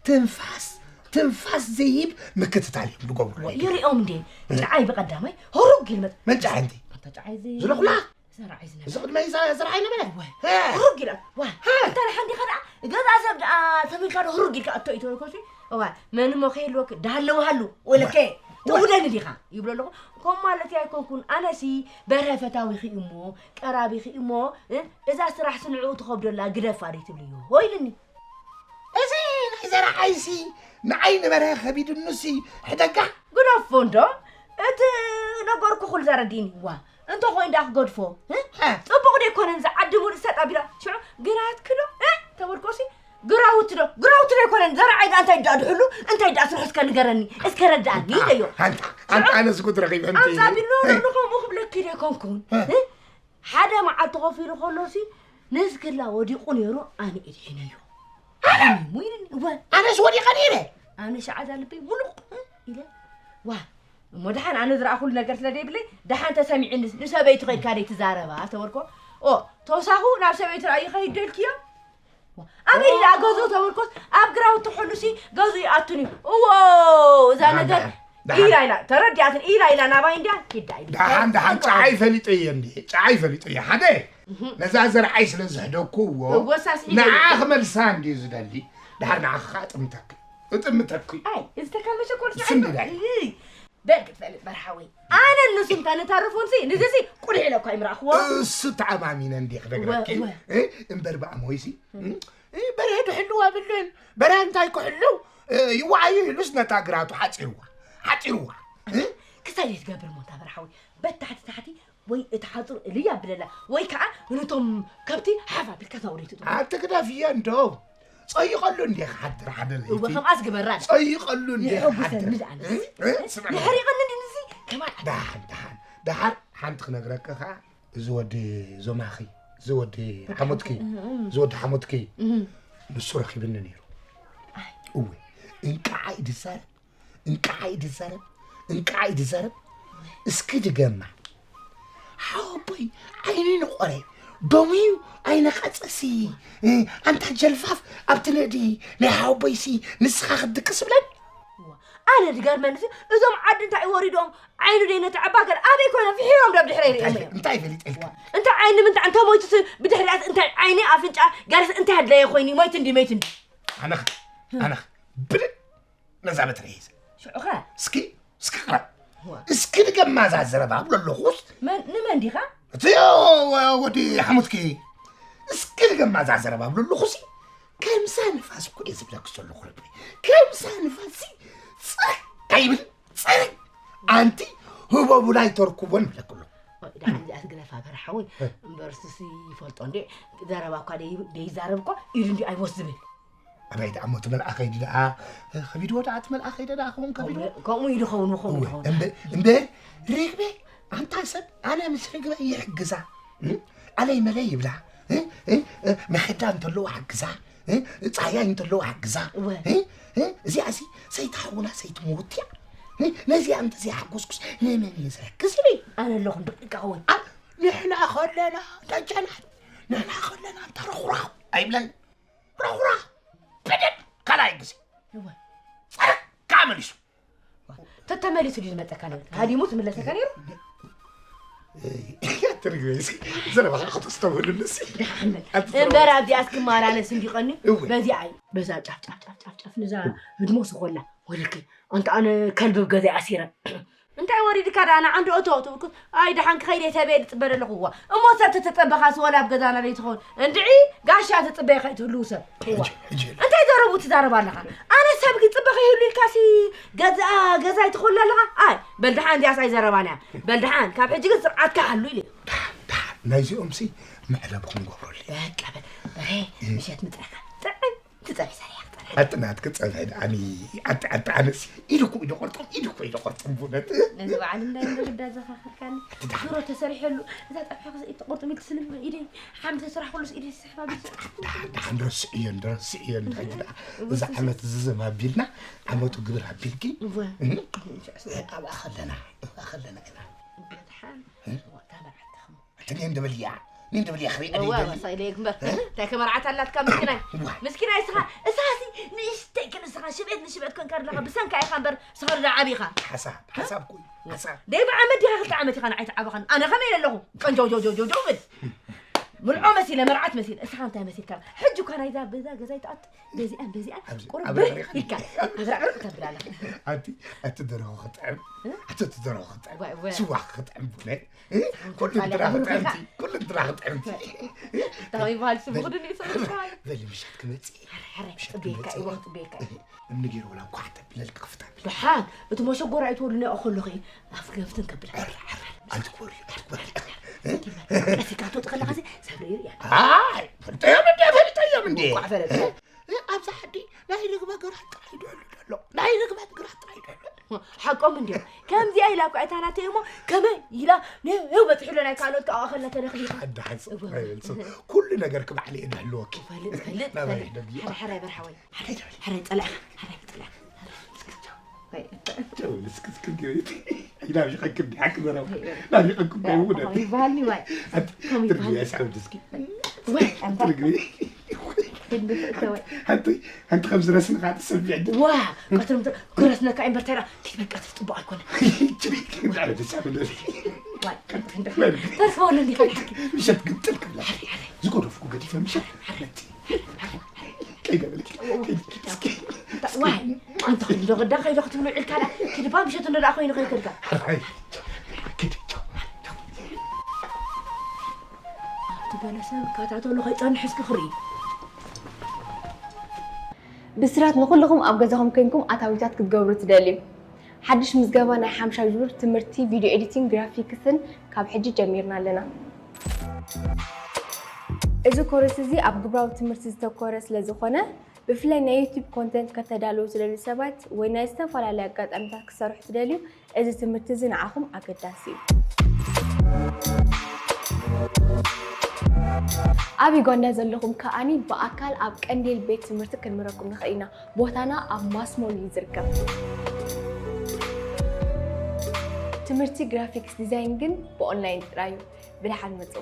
ትንፋስ፣ ትንፋስ ዘይህብ ምክትታል እዮም ዝገብሩ። ይሪኦም እንዴ? እ። ጨዓይ ብቐዳማይ ህሩግ ኢሉ መጽ-፣ መን ጨዓይ እንዴ? ኣታ ጨዓይ እዚ ዝለኹላ? ዘርዓይ ዝነበረ። እዚ ቅድመይ ዘ-፣ ዘርዓይ ነበረ? እወ። እ። ህሩግ ኢሉ። ዋ፣ እ። እንታ ደሓን ዲኻ ደኣ? ገዛ ሰብ ደኣ ተመልካ ዶ ህሩግ ኢልካ ኣቶ እዩ ተበልኮሲ? እዋ፣ መን እሞ ከይህልወክ? ዳሃለወ ሃሉ። ወለከ፣ እወ። ትውደኒ ዲኻ? ይብሎ ኣለኹ። ከምኡ ማለተይ ኣይኮንኩን። ኣነሲ በርሀ ፈታዊኺ እሞ፣ ቀራቢኺ እሞ፣ እ፣ እዛ ስራሕሲ ንዕኡ ትኸብደላ ግደፋ ደይ ትብልዮ? ሆ ኢልኒ። እዚ ናይ ዘርዓይሲ ንዓይ ንበርሀ ከቢድኑሲ ሕደጋ። ግደፎ እንዶ፣ እቲ ነገርኩ ኩሉ ተረዲእኒ። ዋ፣ እንተ ኾይኑ ደኣ ክገድፎ፣ እ? እ። ጽቡቕ ደይኮነን፣ እዚ ዓዲ ሙሉእ ሰጥ ኣቢላ። ሽዑ፣ ግራትኪ ዶ? እ? ተበልኮሲ፣ ግራውቲ ዶ? ግራውቲ ደይኮነን፣ ዘርዓይ ደኣ እንታይ ደኣ ድሕሉ? እንታይ ደኣ ስርሑ እስከ ንገረኒ፣ እስከ ረድኣኒ፣ ኣንታ፣ ኢለዮ። ኣንታ፣ ኣንታ፣ ኣነስ ጉድ ረኺበ፣ ኣንቲ። ኣንታ ቢሉ እ። ንኸምኡ ክብለኪ ደይኮንኩን፣ እ። እ? ሓደ መዓልቲ ኮፍ ኢሉ ከሎሲ፣ ንስክላ ወዲቑ ነይሩ፣ ኣነ እድሒነዮ። ኣነ? ሓሚሙ ኢሉኒ። እወ። ኣነስ ወዲቐ ነይረ። ኣነ ሸዓ እዛ ልበይ ሙሉቕ ኢለ፣ ዋ፣ እሞ ደሓን ኣነ ዝረኣኹሉ ነገር ስለ ዘይብለይ ደሓን ተሰሚዕኒ ንሰበይቱ ከይድካ ደይ ትዛረባ ተበልኮ። ኦ ተውሳኹ ናብ ሰበይቱ ረኣዩ ከይድ ደልክዮ። ኣበይ ኢላ ገዝኡ ተበልኮስ ኣብ ግራውቲ ኩሉሲ ገዝኡ ይኣቱን እዩ። እዎ እዛ ደሓን ነገር ደሓን ደሓን ኢላ ኢላ ተረዲኣትን ኢላ ኢላ ናባይ እንዲያ ኪዳ ኢላ። ደሓን ደሓን ጨዓይ ፈሊጠ እየ እንዲ ጨዓይ ፈሊጠ እየ ሓደ ነዛ ዘርዓይ ስለ ዝሕደኩ እዎ እዎ ሳስዒ ንዓ ክመልሳ እንዲ ዝደሊ ደሓር ንዓ ክጥምተክ እጥምተክ ኣይ እዚ ተካል መሸኮል ስንዲ ዳይ በል ክትፈልጥ በርሓወይ ኣነ ንሱ እንተ ንተርፉንሲ ንዚሲ ቁልዕ ኢለ እኳ ይምራእኽዎ እሱ ተኣማሚነ እንዲ ክነግረኪ እወ፣ እወ። እ፣ እምበር ብኣሞይሲ እ፣ እ፣ በርሀ ድሕልው ኣብልን በርሀ እንታይ ክሕልው እ፣ ይወዓዩ ኢሉስ ነታ ግራቱ ሓፂርዋ ሓፂርዋ እ? ክሳይ ትገብር ሞታ በርሓወይ በታሕቲ ታሕቲ ወይ እቲ ሓፁር እልይ ኣብለላ ወይ ከዓ ነቶም ከብቲ ሓፍ ኣቢልካ ታውሪቱ ኣትግደፍዮ እንዶ ጸይቐሉ እንዴ ክሓድር ሓደ ለይቲ እወ ከምኣስ ግበራ ጸይቐሉ እንዴ ይሕጉሰኒ ክሓድር ደኣ እ? እ? ስምዕ የሕሪቐኒ እንዲ ንዚ ከማን ደሓን ደሓን ደሓር ሓንቲ ክነግረካ ከዓ እዚ ወዲ ዞማኺ እዚ ወዲ ሓሞትኪ እዚ ወዲ ሓሞትኪ ንሱ ረኺብኒ ነይሩ እወ እንቃዓይ ድዛረብ እንቃዓይ ድዛረብ እንቃዓይ ድዛረብ እስኪ ድገማ ሓወቦይ ዓይኒ ንቆረ ዶሙዩ ኣይነቐፀሲ ኣንታ ጀልፋፍ ኣብቲ ነዲ ናይ ሓወቦይሲ ንስኻ ክትድቅስ ብለን ኣነ ድገርመኒ እዞም ዓዲ እንታይ ወሪዶም ዓይኑ ደይ ነቲ ዓባ ገር ኣበይ ኮይኖም ፍሒሮም ዶ ብድሕረይ ርእዮም እዮም እንታይ ፈሊጠልካ እንታይ ዓይኒ ምንታይ እንተ ሞይቱስ ብድሕሪያት እንታይ ዓይኒ ኣፍንጫ ገርስ እንታይ ኣድለየ ኮይኑ ሞይት እንዲ መይት እንዲ ኣነኽ ኣነኽ ብድድ ነዛ በትሪ ሒዘ ሽዑኸ እስኪ እስኪ ቅረብ እስኪ ድገም ማዛ ዘረባ ብሎ ኣለኹስ መን ንመን ዲኻ እቲ ወዲ ሓሙትኪ እስኪ ድገም ማዛ ዘረባ ብሎ ኣለኹሲ ከምሳ ንፋስ እኮ እየ ዝብለክ ዘለኹ ልቢ ከምሳ ንፋስ ሲ ጸግ ኣይብል ጸግ ኣንቲ ህበቡላ ይተርኩቦን ይብለክ ኣለኹ ዳሓን እዚኣስ ግደፋ በርሓ እውን እምበርሱሲ ይፈልጦ እንዴ ዘረባ እኳ ደይዛረብ እኳ ኢሉ እንዲ ኣይወስድብን ኣበይ ደኣ እሞ እቲ መልኣኸይ ድኣ ከቢድዎ ደኣ እቲ መልኣኸይ ደኣ ክኸውን ከቢድዎ ከምኡ ኢሉ ኸውን ምኸውን ይኸውን እምበር ርግበ ኣንታ ሰብ ኣነ ምስ ርግበ ይሕግዛ ኣለይ መለይ ይብላ መኸዳ እንተለዎ ሓግዛ ፃያይ እንተለዎ ሓግዛ እዚኣ ሲ ሰይቲ ሓውና ሰይቲ ምውትያ ነዚኣ እንተዘይሓጎስኩስ ንመን እየ ዝረክስ ኢሉ ኣነ ኣለኹ እንዶ ይቃወም ንሕና ከለና ደጀናት ንሕና ከለና እንተረኹራኹ ኣይብለን ሮኹራ ብድድ ካልኣይ ግዜ እወ ጸረካ መሊሱ ተተመሊሱ ድዩ ዝመጸካ ነይሩ ሃዲሙ ትምለሰካ ነይሩ ትርግበይ ዘረባኻ ከተስተውህሉሉ ሲ እምበር ኣብዚኣ እስክመላለስ እንዲቐኒ በዚኣ እዩ በዛ ጫፍ ጫፍ ጫፍ ጫፍ ጫፍ ንዛ ህድሞ ስኾላ ወለከይ ኣንተ ኣነ ከልቢ ገዛ ኣሲረ እንታይ ወሪድካ ደኣ ንዓንዲ እቶ ትብልኩስ ኣይ ደሓን ክኸይድ እየ ተብየ ዝፅበ ዘለኹ እዋ እሞ ሰብ ተተፀበኻስ ወላ ኣብ ገዛና ዘይትኸውን እንድዒ ጋሻ ዝፅበየ ከይትህልው ሰብ እዋ እንታይ ዘረቡ ትዛረብ ኣለኻ ኣነ ሰብ ክፅበ ከይህሉ ኢልካሲ ገዛ ገዛ ይትኾላ ኣለኻ ኣይ በል ደሓን እዚኣስ ኣይዘረባን እያ በል ደሓን ካብ ሕጂ ግን ስርዓትካ ሓሉ ኢለ ናይዚኦም ሲ መዕለቢ ክንገብረሉ በቃ በል በሬ ምሸት ምፅራኻ ጥዕም ትጸብሒ ሰሪሓ ክጸብሒ። ኣጥናት ክጸብሒ ደኣኒ ኣጣ ኣጣ ኣነስ ኢድኩ ኢዶ ቆርጠም ኢድኩ ኢዶ ቆርጠም ቡነት። ነዚ በዓል እንዳ እንዳ ግዳ ዘኻኽርካኒ። ኣቲ ደሓን። ድሮ ተሰሪሐሉ እዛ ጸብሒ ክስኢ ትቆርጥም ኢልትስልም ኢደይ ሓም ተሰራሕ ኩሉስ ኢደይ ስሕባ ቢሱ። ደሓን ደሓን ረስዕዮ እንዶ ረስዕዮ እንዶ ሕጂ ደኣ እዛ ዓመት ዝዝም ኣቢልና ዓመቱ ግብር ኣቢልኪ እወ። እህ? ኣብኣ ከለና ኣብኣ ከለና ኢና። ደሓን። ወታ መርዓት ተኽሙ። ኣቲ ኔን ድብል እያ ኔን ድብል እያ ክሪኣ እዋ ደይደሊ ወሳይ ለይ ግንበር እንታይ ከመርዓት ኣላትካ ምስኪናይ ምስኪናይ እስኻ እሳሲ ንእሽተይ ግን እስኻ ሽበት ንሽበት ኮንካ ኣለኻ ብሰንካ ኢኻ እምበር እስኻ ዶ ዓቢኻ ሓሳብ ሓሳብ ኩይ ሓሳብ ደይ ብዓመት ዲኻ ክልተ ዓመት ኢኻ ንዓይ ትዓበኻኒ ኣነ ከመይ ኢለ ኣለኹ ቀንጀው ጀው ጀው ጀው ብል ምልዖ መሲለ መርዓት መሲለ እስኻ እንታይ መሲልካ ሕጂ እኳ ናይዛ በዛ ገዛይ ትኣቱ በዚኣን በዚኣን ቁርብ ኢልካ ኣብራዕርቅ ተብል ኣለኻ ኣቲ ኣቲ ደረኹ ክጥዕም ኣቲ ደረኹ ክጥዕም ስዋ ክጥዕም ቡነት ኩሉ እንትና ክጥዕምቲ ኩሉ እንትና ክጥዕምቲ እንታይ ይበሃል ስሙ ክድን እዩ ሰው ይበሃል በሊ ምሸት ክመጽእ ሕረ ሕረ ጽቤካ እዩ ጽቤካ እዩ እምኒ ገይሩ ወላ ኳሕ ተብለል ክፍታ ድሓን እቲ መሸጎራ ኣይትወሉ ነኦ ከለኹ ኣፍ ገፍትን ከብላ ኣንቲ ክወሪ ኣንቲ ክወሪ ቀሲካ ትወጥ ከለኻ ሰብ ርእዩ እያ ኣይ ፈልጠዮም እንደ ፈልጠዮም እንደ ኳዕ ፈለጥ ኣብዛ ዓዲ ናይ ርግበ ግራት ጥራይ ይድዕሉ ዘሎ ናይ ርግበት ግራት ጥራይ ይድዕሉ ሓቆም እንዲዮም ከምዚኣ ኢላ እኳ እታ ናተይ እሞ ከመይ ኢላ ነው በፂሕሎ ናይ ካልኦት ከዓ ከላ ተለኽሊኻ ኣዳሓን ኩሉ ነገር ክባዕሊ እየ ድሕልወኪ ፈልጥ ፈልጥ ናባይ ፈልጥ ሕደጊ ሕረ ሕረ በርሓወይ ሕረ ሕረ ፀላእኻ ሕረ ፀላእኻ ጨው ልስክስክስ ገበይቲ። ይናፍቀክም ዲሓ ክዘረባ። ናፍቀኩም ናይ ውደት። ከምኡ ይበሃልኒ ዋይ። ኣንቲ ከምኡ ትርግቢ ይበሃል። ኣይስዓብ ድስኪ። ዋይ፣ ኣንታ ትርግቢ። ክንዲ ተወይ። ሓንቲ፣ ሓንቲ ከም ዝረስንኻ ትሰምዕ ዲ? ዋ፣ ቀትርም ተ-፣ ክረስነካ እምበር ተራ፣ ትበቃ ትጽቡቕ ኣይኮነ። ችሪክ፣ እንዳለ ደስ ይብል። ዋይ፣ ተርፈወሉ እንዲኻ ሓኪ። ምሸት ግጥል ክብላ። ሓሪ፣ ሓሪ። ዝጎደፍኩ ገዲፈ ምሸት። ሓሪ፣ ሓሪ። ከይደ በልኪ፣ ከይደ። እስኪ፣ ዋይ፣ ኣንተ ኸይዶ ገዳ ኸይዶ ክትብሉ ዒልካ ዳ፣ ኪድ ባ ምሸት እንዶ ደኣ ኸይኑ ኸይከድካ። ኣራይ፣ ኪድ፣ ቻው፣ ቻው። ኣብቲ ገለ ሰብ ከታተሎ ኸይጸንሕ እስኪ ክርኢ። ብስራት ንኹልኹም ኣብ ገዛኹም ኮይንኩም ኣታዊታት ክትገብሩ ትደልዩ። ሓድሽ ምዝገባ ናይ ሓምሻይ ዙር ትምህርቲ ቪድዮ ኤዲቲንግ ግራፊክስን ካብ ሕጂ ጀሚርና ኣለና። እዚ ኮርስ እዚ ኣብ ግብራዊ ትምህርቲ ዝተኮረ ስለ ዝኾነ፣ ብፍላይ ናይ ዩቲዩብ ኮንተንት ከተዳልዉ ዝደልዩ ሰባት ወይ ናይ ዝተፈላለዩ ኣጋጣሚታት ክሰርሑ ትደልዩ፣ እዚ ትምህርቲ እዚ ንዓኹም ኣገዳሲ እዩ። ኣብ ዩጋንዳ ዘለኹም ከኣኒ ብኣካል ኣብ ቀንዴል ቤት ትምህርቲ ክንምረኩም ንኽእል ኢና። ቦታና ኣብ ማስሞል እዩ ዝርከብ። ትምህርቲ ግራፊክስ ዲዛይን ግን ብኦንላይን ጥራይ እዩ። ብደሓን ምጹ።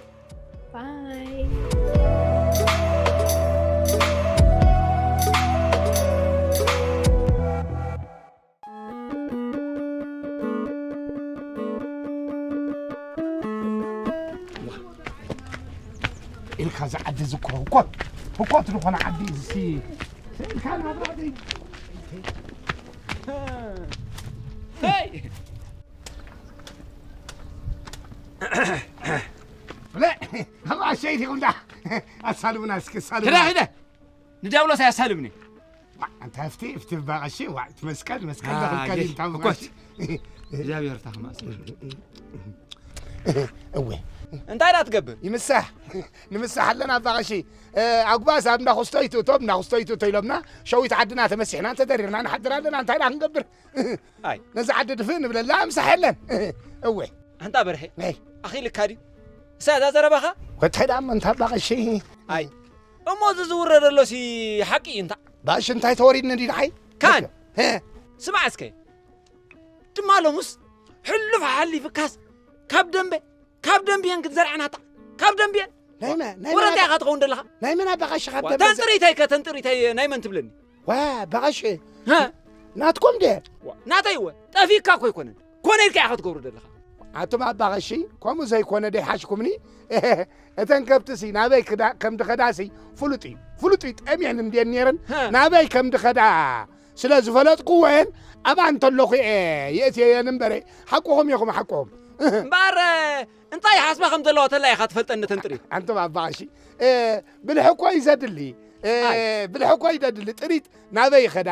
ባይ። ኢልካ ዝዓዲ ዝኮ ህኮት፣ ህኮት ዝኾነ ዓዲ እዚ ሲ-፣ ኢልካ ናብራ ደይ-፣ ሄይ! ብለ፣ ኣብ ኣሸይት ይኹንዳ። ኣሳልሙና እስኪ፣ ኣሳልሙና። ክዳ፣ ክዳ። ንዲያብሎስ ኣያሳልምኒ። ዋ፣ ኣንታ ፍቲ፣ ፍቲ ባቐሺ፣ ዋ፣ እቲ መስቀል፣ መስቀል ዶ ኣየ፣ ክከል እንታ እኮ ባቐሺ። እግዚኣብሔር ታኽማስ። እወ። እንታይ ደኣ ትገብር? ይምሳሕ። ንምሳሕ ኣለና ባቐሺ። እ፣ ኣጉባዝ ኣብ እንዳኹስቶ ይትእቶ፣ ኣብ እንዳኹስቶ ይትእቶ ኢሎምና፣ ሸዊት ዓድና ተመሲሕና ተደሪርና ንሓድር ኣለና። እንታይ ደኣ ክንገብር? ኣይ። ነዚ ዓዲ ድፍእ ንብለላ ምሳሕ የለን። እወ። ኣንታ በርሄ፣ ነይ። ኣኺልካ ድዩ? እሳ እዛ ዘረባኻ? ወታይ ደኣ እሞ እንታ ባቐሺ። ኣይ። እሞ እዚ ዝውረ ዘሎሲ ሓቂ እዩ እንታ? ባሽ እንታይ ተወሪድኒ ድዩ ደሓይ? ካን? ሄ። ስማዕ እስከ። ድማ ሎሙስ ሕሉፍ ሓሊፍካስ ካብ ደንበ፣ ካብ ደንብየን ክትዘርዐናታ። ካብ ደንብየን? ናይ መ-፣ ናይ መን ወረዳ ኣባ-፣ ኢኻ ትኸውን ዘለኻ? ናይ መን ኣባቓሺ ካብ ዋ፣ ደንበ ዘ- ተንጥሪተይ ከ፣ ተንጥሪተይ ናይ መን ትብለኒ? ዋ፣ ኣባቓሺ። ሃ? ናትኩም ድየ? ዋ፣ ናተይ እወ። ጠፊእካ እኮ ኣይኮነን። ኮነ ኢልካ ኢኻ ትገብሮ ዘለኻ። ኣቱም ኣባቓሺ፣ ከምኡ ዘይኮነ ደይሓሽኩምኒ? እተን ከብትሲ ናበይ ክዳ-፣ ከም ድኸዳሲ ፍሉጥ እዩ። ፍሉጥ እዩ። ጠምየን እንድየን ነይረን፣ ሃ። ናበይ ከም ድኸዳ ስለ ዝፈለጥኩወን፣ ኣብኣ እንተለኹ እየ የእትየየን እምበረ፣ ሓቅኹም ኢኹም፣ ሓቅኹም። እምበኣር፣ እንታይ ሓስባ ከም ዘለዋ ተላ ኢኻ ትፈልጠኒ ተንጥሪ። ኣንቱም ኣባቓሺ፣ እ፣ ብልሒ እኮ እዩ ዘድሊ። እ፣ ኣይ። ብልሒ እኮ እዩ ዘድሊ። ጥሪት ናበይ ይኸዳ፣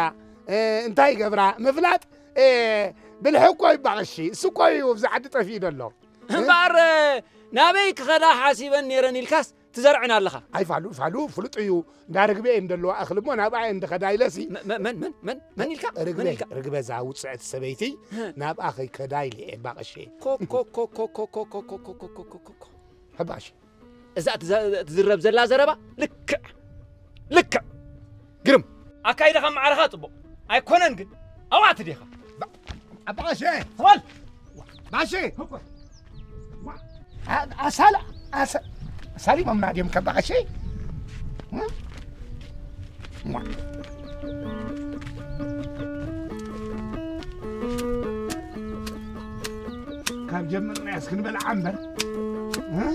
እ፣ እንታይ ይገብራ ምፍላጥ፣ እ፣ ብልሒ እኮ እዩ ኣባቓሺ። እሱ እኮ እዩ ኣብዚ ዓዲ ጠፊኡ ዘሎ። እምበኣር፣ ናበይ ክኸዳ ሓሲበን ነይረን ኢልካስ ትዘርዕን ኣለኻ። ኣይ ፋሉ፣ ፋሉ፣ ፍሉጥ እዩ። እንዳ ርግበ እየን ዘለዋ እኽሊ እሞ ናብኣ እየን ዝኸዳ ኢለሲ። መ-፣ መ-፣ መን፣ መን፣ መን፣ መን ኢልካ? ርግበ፣ መን ኢልካ? ርግበ እዛ ውፅዕቲ ሰበይቲ ህ። ናብኣ ከይከዳ ኢለ እየ ኣባቓሺ። ኮ፣ ኮ፣ ኮ። ሕባሽ። እዛ ትዘ-፣ ትዝረብ ዘላ ዘረባ ልክዕ፣ ልክዕ። ግርም። ኣካይዳኻ ማዕረኻ ጽቡቕ ኣይኮነን ግን ኣዋዕት ዲኻ? ባ-፣ ኣባቓሺ። ሰዋል። ባሺ። ዋ-፣ ኣ-፣ ኣሳል-፣ ኣሳ-፣ ኣሳሊሞምና ድዮም ከ ኣባቓሺ? እ? ዋ-፣ ካብ ጀመርናያስ ክንበልዓ እምበር። እ?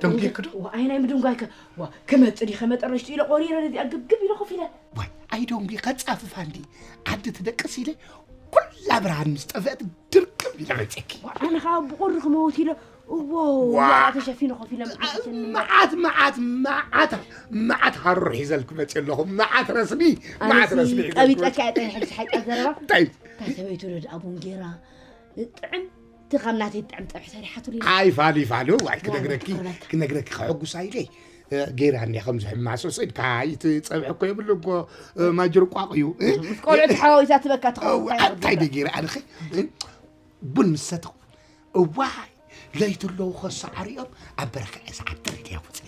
ደንጉየኪ ዶ? ዋ፣ ኣይ ናይ ምድንጓይከ። ዋ፣ ክመጽእ ድዩ ከመጠረሽቲ ኢለ ቆሪረ ነዚኣ ግብግብ ኢለ ኮፍ ኢለ። ዋይ፣ ኣይ ደንጉየ ከጻፍፋ እንዲ ዓዲ ትደቅስ ኢለ ኩላ ብርሃን ምስ ጠፍአት ድርቅም ኢለ መጽእኪ። ዋ፣ ኣነ ኸኣ ብቑሪ ክመውት ኢለ እዎ፣ ዋ። ዋ፣ ተሸፊነ ኮፍ ኢለ መዓት፣ መዓት፣ መዓት፣ መዓት፣ መዓት ሃሩር ሒዘልኩ መጽእ ኣለኹ። መዓት ረስኒ፣ ኣነሲ መዓት ረስኒ ሒዘልኩ ቀቢጸካ መጽእ። እየ ጠኒሐ ብስሓይቃ ዘረባ። እንታይ? እታ ሰበይቱ ወለድ ኣቡን ጌራ ጥዕምቲ ካብ ናተይ ጥዕም ጸብሒ ሰሪሓትሉ ኢላ። ኣይ ፋሊ፣ ፋሉ፣ ዋይ፣ ዋ፣ ክነግረኪ፣ ክነግረኪ። ክነግረኪ ከሐጉሳ ኢለ። እ፣ ጌራ እንዲያ ከም ዝሕማሶ ስኢድካ፣ እቲ ጸብሒ እኮ የብሉ እኮ፣ እ፣ ማጅር ቋቕ እዩ። እ? ምስ ቆልዑ ተሓዋዊሳ ትበካ ትኸውን። እዋ፣ እንታይ እንታይ ይወድቕ? ደ ጌራ ኣነኸ? እ? ቡን ምስ ሰተኹ። እዋይ፣ ለይቱ ኣለዉ ከሰዓሪኦም ኣብ በረኻ እየ ሰዓት ጥሪት እያ ውፅኢ።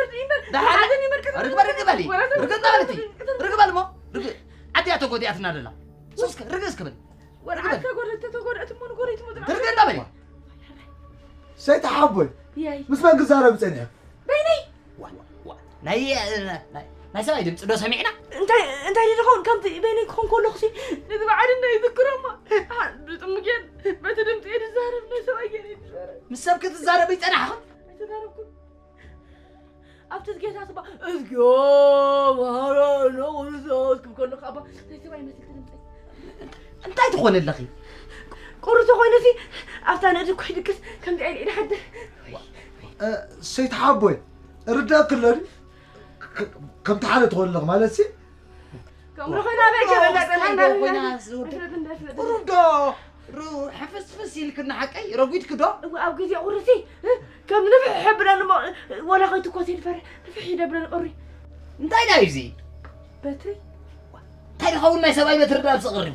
ይበርድ ይበር። ደሓን። ሓዘን ይመልከት። ርግበ፣ ርግበ በሊ። ወላ ርግበ በሊ። ርግበ በሊ እሞ። ርግበ። ዓድያ ተጎዲኣትና ደላ። ሶስከ ርግስ ክብል። ወላ ርግበ። ተጎደት፣ ተጎደት እሞ ንጎረይት ምድራ። ርግበ በሊ። ሰይተ ሓቦይ፣ የይ። ምስ መን ክዛረብ ጸኒሐ? በይነይ። ዋ፣ ዋ፣ ዋ። ናይ፣ ናይ፣ ናይ ሰብኣይ ድምፂ ዶ ሰሚዕና? እንታይ፣ እንታይ ድኸውን ከምቲ በይነይ ክኾን ከለኹሲ? ነዚ በዓል እና ይዝክሮ እሞ። ብጥሙጌን በቲ ድምፂ እየ ዝዛረብ፣ ናይ ሰብኣይ ገይረ እየ ዝዛረብ። ምስ ሰብ ክትዛረብ ይጸናሕኹም? ኣይተዛረብኩን። ኣብቲ ጌታ ስባ፣ "እዝግዮ፣ መሃረነ፣ ወንዞ" ክብል ከለኹ ኣባ፣ ናይ ሰብኣይ መስል ድምፀይ። እንታይ ትኾኒ ኣለኺ? ቁሪ ተኾይኑሲ፣ ኣብታ ንእዲ ኩሒ ድቅስ፣ ከምዚ ኢለ ኢለ ሓድር። እ፣ ሰይቲ ሓቦይ፣ ርዳእ ክሎ ድዩ? ከ-፣ ከምቲ ሓደ ትኾኒ ኣለኺ ማለት ሲ? ከምኡ ኮይና ኣበይ ገበላ ወስታ ጠላና? ኮይና ዝውድእ? እፍረት እንዳ እፍረት። ቁሩብ ዶ ሩ-፣ ሕፍስፍስ ኢልክና ሓቀይ? ረጒድኪ ዶ? እወ፣ ኣብ ግዜ ቁርሲ፣ እ፣ ከም ንፍሕ ብለኒ እሞ፣ ወላ ከይትኮስ ይፈርሕ፣ ንፍሕ ይደብለኒ ቁሪ። እንታይ ዳዩ እዚ? በትሪ። እንታይ ድኸውን ናይ ሰብኣይ በትሪ ዳ ኣብዚ ቕሪ?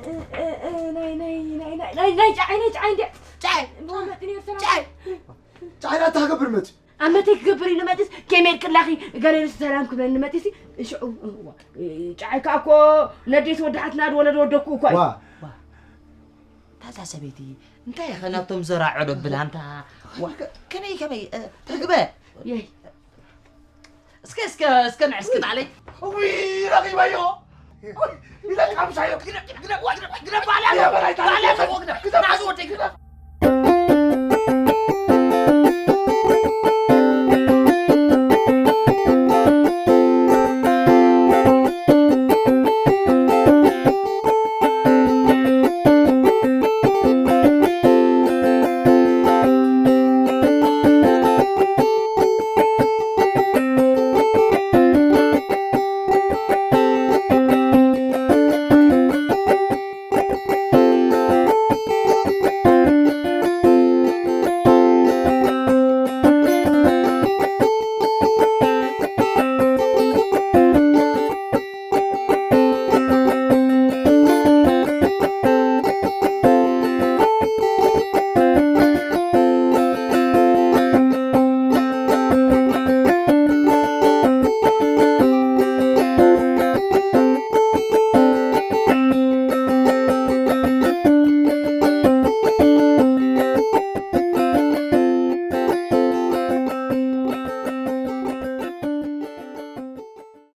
እ፣ እ፣ እ፣ ናይ፣ ናይ፣ ናይ፣ ናይ፣ ናይ፣ ናይ ጫዓይ፣ ናይ ጫዓይ እንድያ። ጫዓይ? መውለጢ ነይሩ ሰላም። ጫዓይ? ጫዓይ ናታ ክገብር መጽ። ኣመተይ ክገብር ኢሉ መጽስ፣ ከመይ ኢልክላኺ ገለ ኢሉ ሰላም ክብለኒ መጽሲ፣ እሽዑ፣ እዋ፣ ጫዓይ ከኣ እኮ ነዴት ወደሓትና ዝወለደ ወደኩ እኳ እዩ። ዋ። ዋ። ታዛ ሰበይቲ፣ እንታይ ኢኸ ናብቶም ዘራዖ ዶ ብላ ኣንታ? ዋ፣ ከመይ፣ ከመይ፣ እ፣ ትግበ? የይ። እስከ፣ እስከ፣ እስከ ንዕ እስኪ ጣለይ። ውይ፣ ረኺበዮ። ውይ፣ ይለቃምሳዮ። ግደፍ፣ ግደፍ፣ ግደፍ፣ ግደፍ፣ ባዕላ፣ ይበላይታ። ባዕላ፣ ግደፍ፣ ግደፍ፣ ግደፍ፣ ናዙ ወደይ፣ ግደፍ።